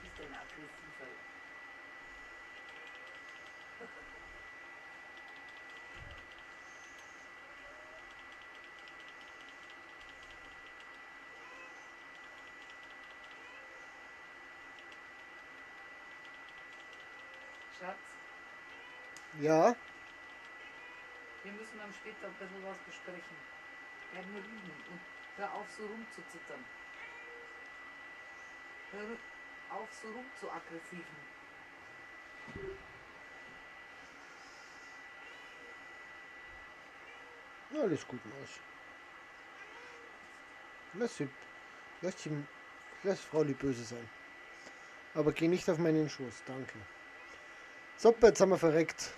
bist ein aggressiver. Schatz? Ja? Wir müssen dann später ein bisschen was besprechen. Bleib nur liegen und hör auf, so rumzuzittern. Hör auf, so rumzuaggressiven. Alles gut, Maus. Lass Frau die böse sein. Aber geh nicht auf meinen Schoß, danke. So, jetzt haben wir verreckt.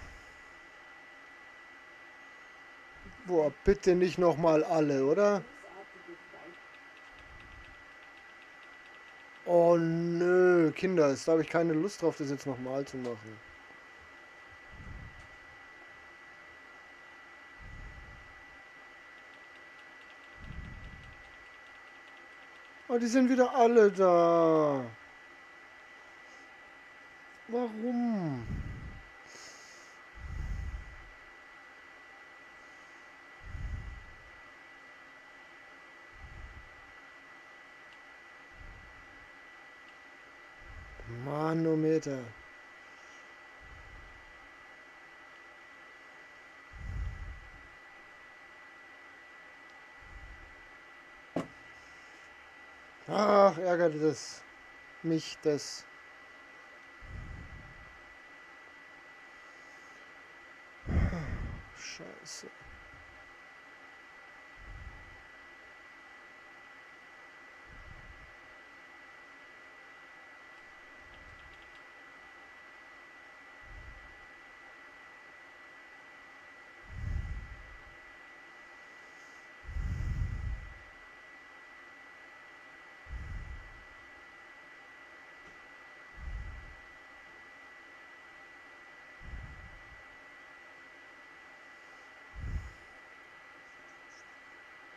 Boah, bitte nicht nochmal alle, oder? Oh nö, Kinder, jetzt habe ich keine Lust drauf, das jetzt nochmal zu machen. Oh, die sind wieder alle da. Warum? Manometer. Ach, ärgert es mich, das. Scheiße.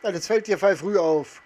Das fällt dir voll früh auf.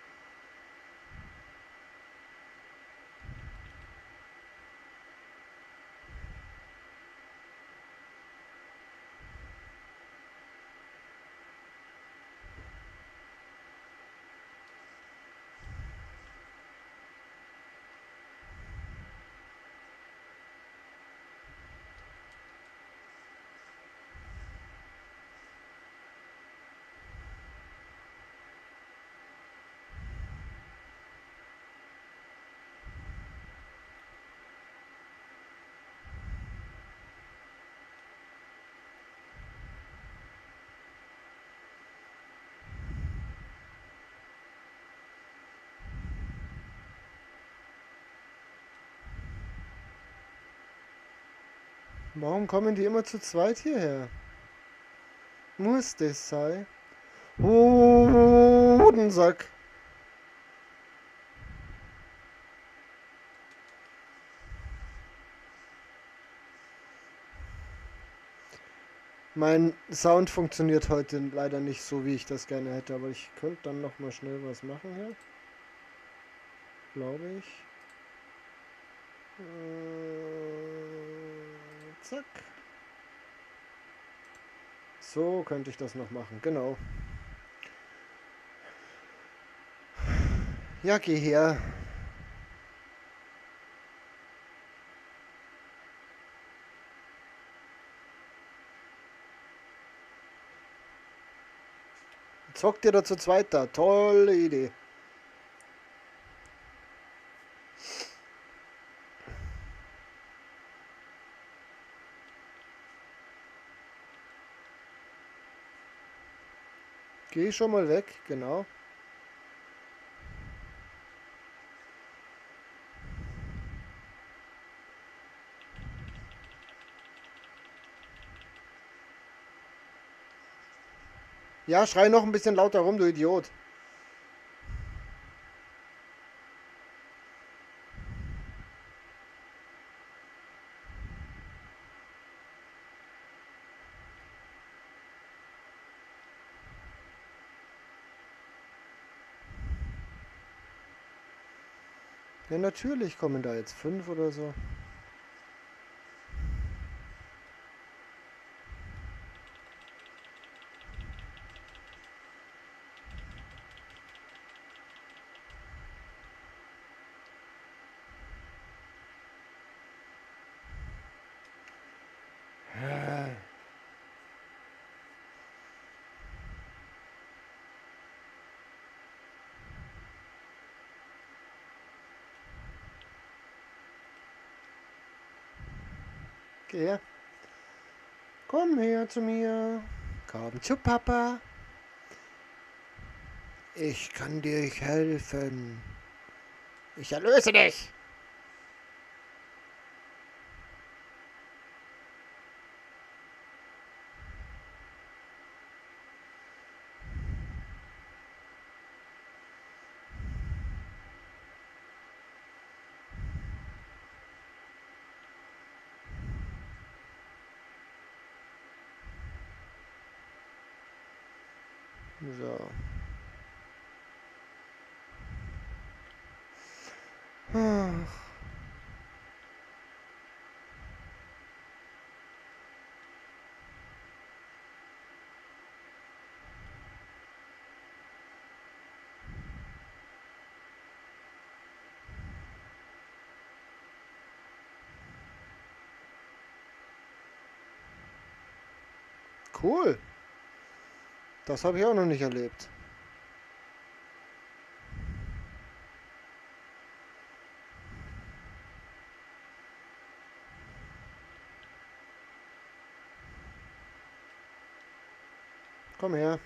Warum kommen die immer zu zweit hierher? Muss das sein? Hodensack. Mein Sound funktioniert heute leider nicht so, wie ich das gerne hätte, aber ich könnte dann noch mal schnell was machen hier. Glaube ich. Zack. So könnte ich das noch machen, genau. Ja, geh her. Zockt ihr da zu zweit da? Tolle Idee. Geh schon mal weg, genau. Ja, schrei noch ein bisschen lauter rum, du Idiot. Ja, natürlich kommen da jetzt 5 oder so. Geh her. Komm her zu mir. Komm zu Papa. Ich kann dir helfen. Ich erlöse dich. So. Ach. Cool. Das habe ich auch noch nicht erlebt. Komm her.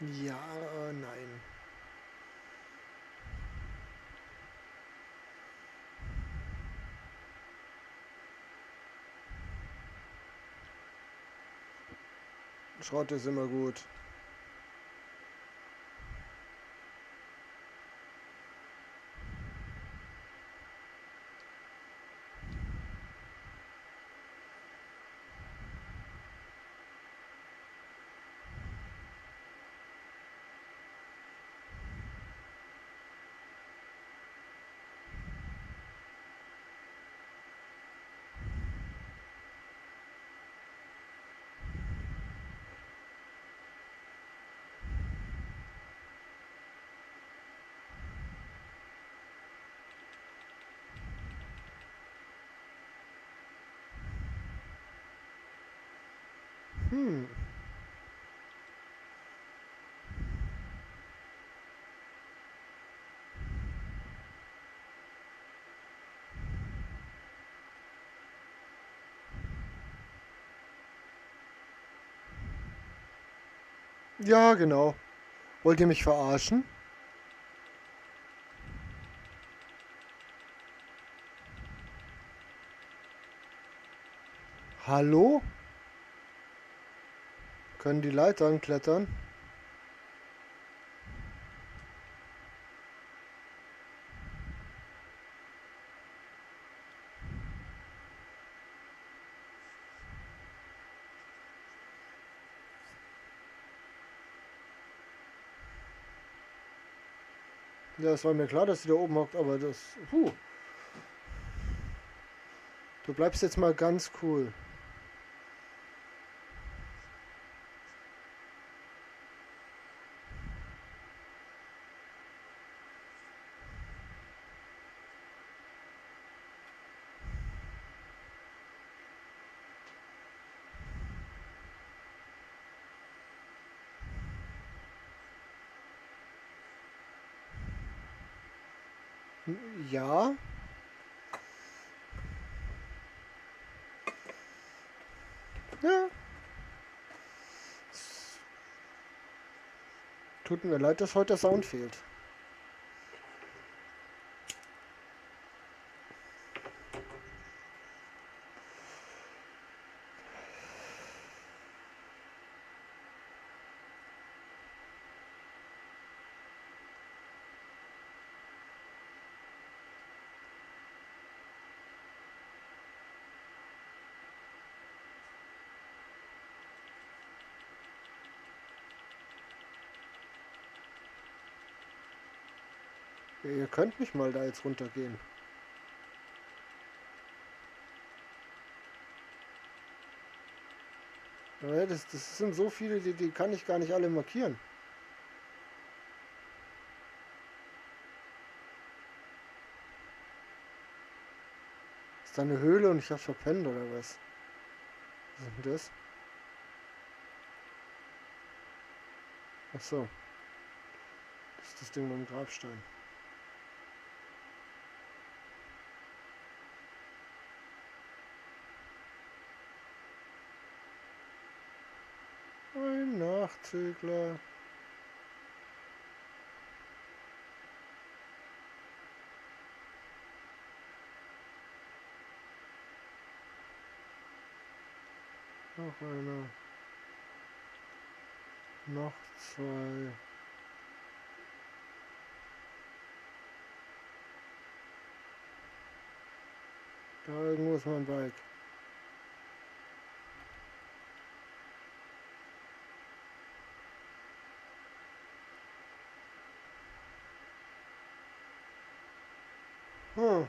Ja, nein. Schrott ist immer gut. Ja, genau. Wollt ihr mich verarschen? Hallo? Können die Leitern klettern? Ja, es war mir klar, dass sie da oben hockt, aber das... Puh. Du bleibst jetzt mal ganz cool. Ja. Ja. Tut mir leid, dass heute der Sound fehlt. Ihr könnt mich mal da jetzt runtergehen. Ja, das sind so viele, die kann ich gar nicht alle markieren. Ist da eine Höhle und ich hab verpennt oder was? Was ist denn das? Ach so. Das ist das Ding mit dem Grabstein. Ein Nachzügler. Noch einer. Noch zwei. Da irgendwo ist mein Bike. Hm.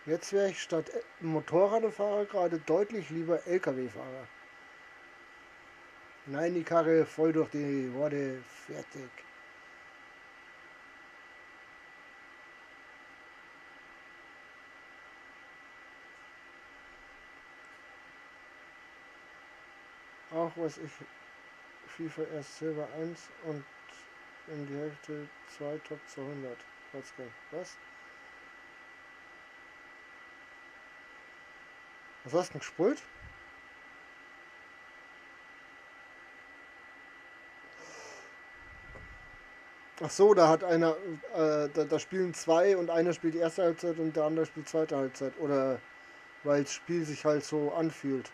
Jetzt wäre ich statt Motorradfahrer gerade deutlich lieber LKW-Fahrer. Nein, die Karre voll durch die Horde, fertig. Auch was ich FIFA erst Silber 1 und in die Hälfte 2 Top 200. Was? Was hast du denn gespielt? Ach so, da hat einer, da spielen zwei und einer spielt die erste Halbzeit und der andere spielt zweite Halbzeit. Oder weil das Spiel sich halt so anfühlt.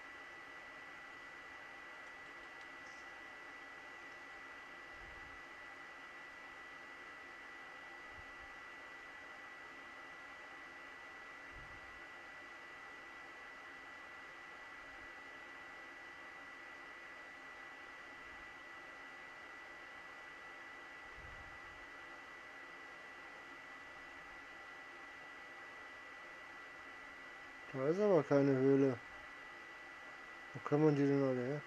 Da ist aber keine Höhle. Wo kommen die denn alle her?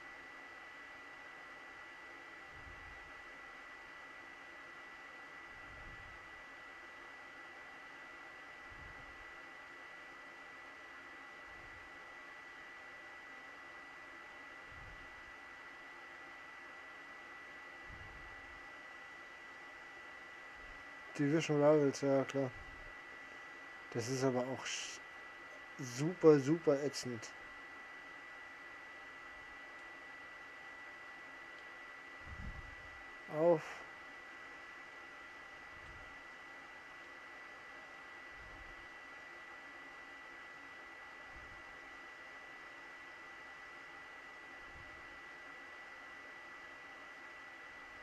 Division Rivals, ja klar. Das ist aber auch super, super ätzend. Auf.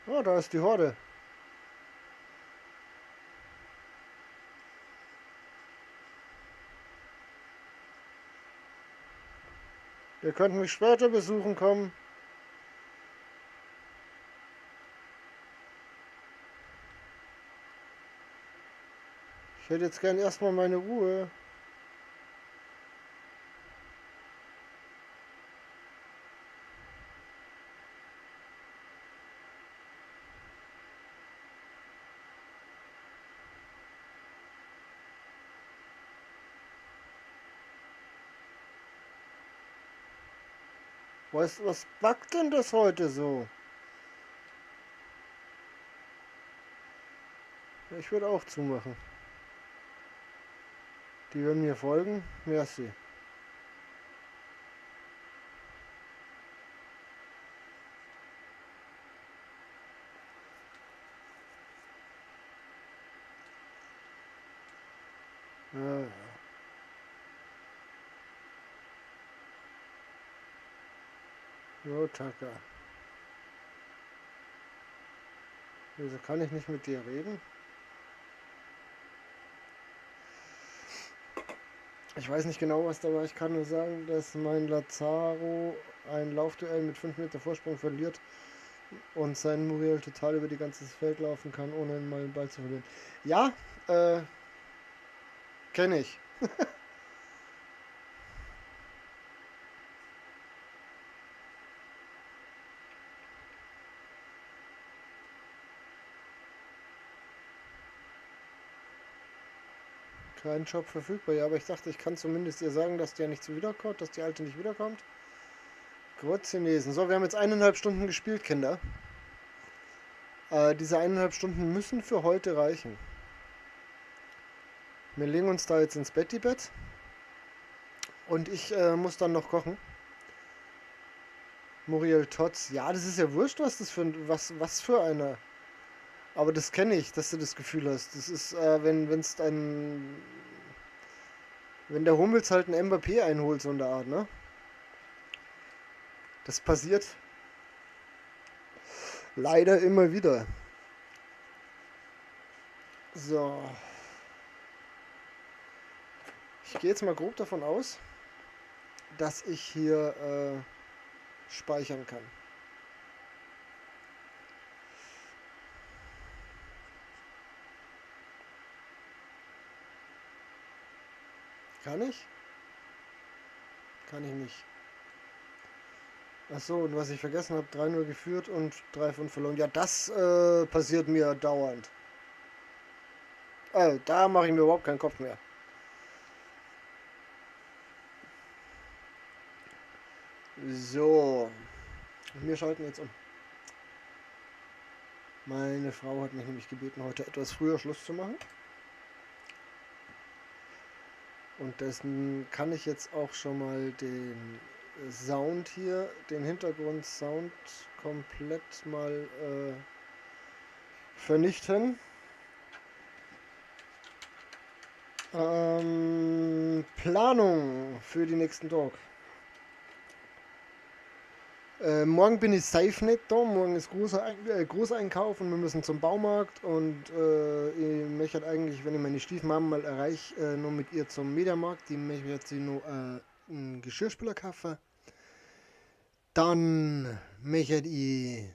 Oh, da ist die Horde. Ihr könnt mich später besuchen kommen. Ich hätte jetzt gern erstmal meine Ruhe. Weißt du, was backt denn das heute so? Ich würde auch zumachen. Die werden mir folgen. Merci. Ja, ja. Jo, Taka. Wieso kann ich nicht mit dir reden? Ich weiß nicht genau, was da war. Ich kann nur sagen, dass mein Lazaro ein Laufduell mit 5 Meter Vorsprung verliert und sein Muriel total über die ganze Feld laufen kann, ohne mal den Ball zu verlieren. Ja, kenne ich. Kein Job verfügbar, ja, aber ich dachte, ich kann zumindest ihr sagen, dass der nicht so wiederkommt, dass die Alte nicht wiederkommt. Grützenesen. So, wir haben jetzt 1,5 Stunden gespielt, Kinder. Diese 1,5 Stunden müssen für heute reichen. Wir legen uns da jetzt ins Bettibett. Und ich muss dann noch kochen. Muriel Totz. Ja, das ist ja wurscht, was das für ein, was für einer. Aber das kenne ich, dass du das Gefühl hast. Das ist, wenn's dann, wenn der Hummels halt einen Mbappé einholt, so in der Art, ne? Das passiert leider immer wieder. So. Ich gehe jetzt mal grob davon aus, dass ich hier speichern kann. Kann ich? Kann ich nicht. Achso, und was ich vergessen habe, 3-0 geführt und 3-5 verloren. Ja, das passiert mir dauernd. Also, da mache ich mir überhaupt keinen Kopf mehr. So. Wir schalten jetzt um. Meine Frau hat mich nämlich gebeten, heute etwas früher Schluss zu machen. Und dessen kann ich jetzt auch schon mal den Sound hier, den Hintergrundsound komplett mal vernichten. Planung für die nächsten Tag. Morgen bin ich safe nicht da, morgen ist Großeinkauf und wir müssen zum Baumarkt und ich möchte eigentlich, wenn ich meine Stiefmama mal erreiche, noch mit ihr zum Mediamarkt, die möchte jetzt noch einen Geschirrspüler kaufen. Dann möchte ich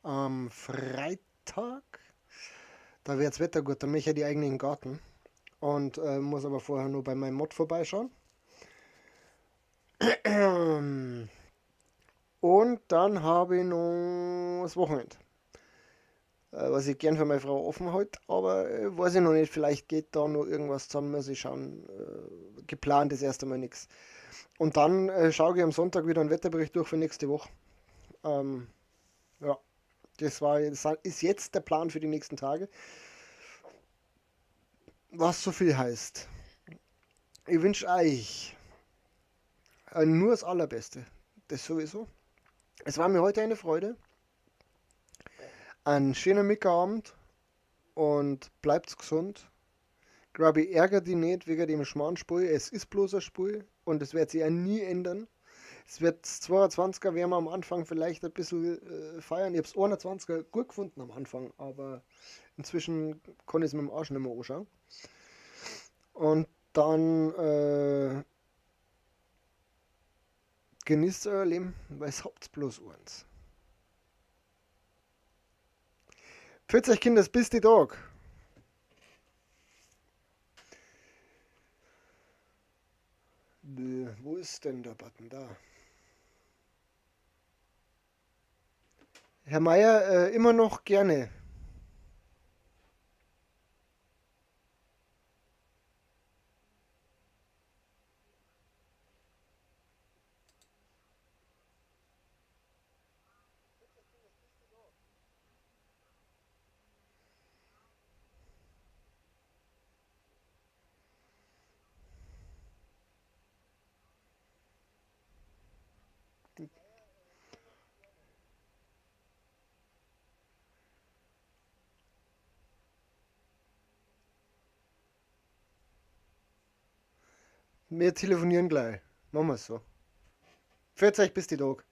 am Freitag, da wird's Wetter gut, dann möchte ich eigentlich in den Garten und muss aber vorher nur bei meinem Mod vorbeischauen. Und dann habe ich noch das Wochenende. Was ich gern für meine Frau offen halte, aber weiß ich noch nicht, vielleicht geht da noch irgendwas zusammen, muss ich schauen. Geplant ist erst einmal nix. Und dann schaue ich am Sonntag wieder einen Wetterbericht durch für nächste Woche. Ja, das ist jetzt der Plan für die nächsten Tage. Was so viel heißt. Ich wünsche euch nur das Allerbeste. Das sowieso. Es war mir heute eine Freude. Ein schöner Mickerabend und bleibt gesund. Grabi, ärgert dich nicht wegen dem Schmarrnspiel. Es ist bloß ein Spiel und es wird sich ja nie ändern. Es wird 22er, werden wir am Anfang vielleicht ein bisschen feiern. Ich hab's 21er gut gefunden am Anfang, aber inzwischen kann ich's mit dem Arsch nicht mehr anschauen. Und dann genießt euer Leben, weil es habt bloß eins. Pfiat euch, Kinders, bis die Tag. Wo ist denn der Button? Da. Herr Meier, immer noch gerne. Wir telefonieren gleich. Machen wir's so. Pfiat euch, bis die Tag.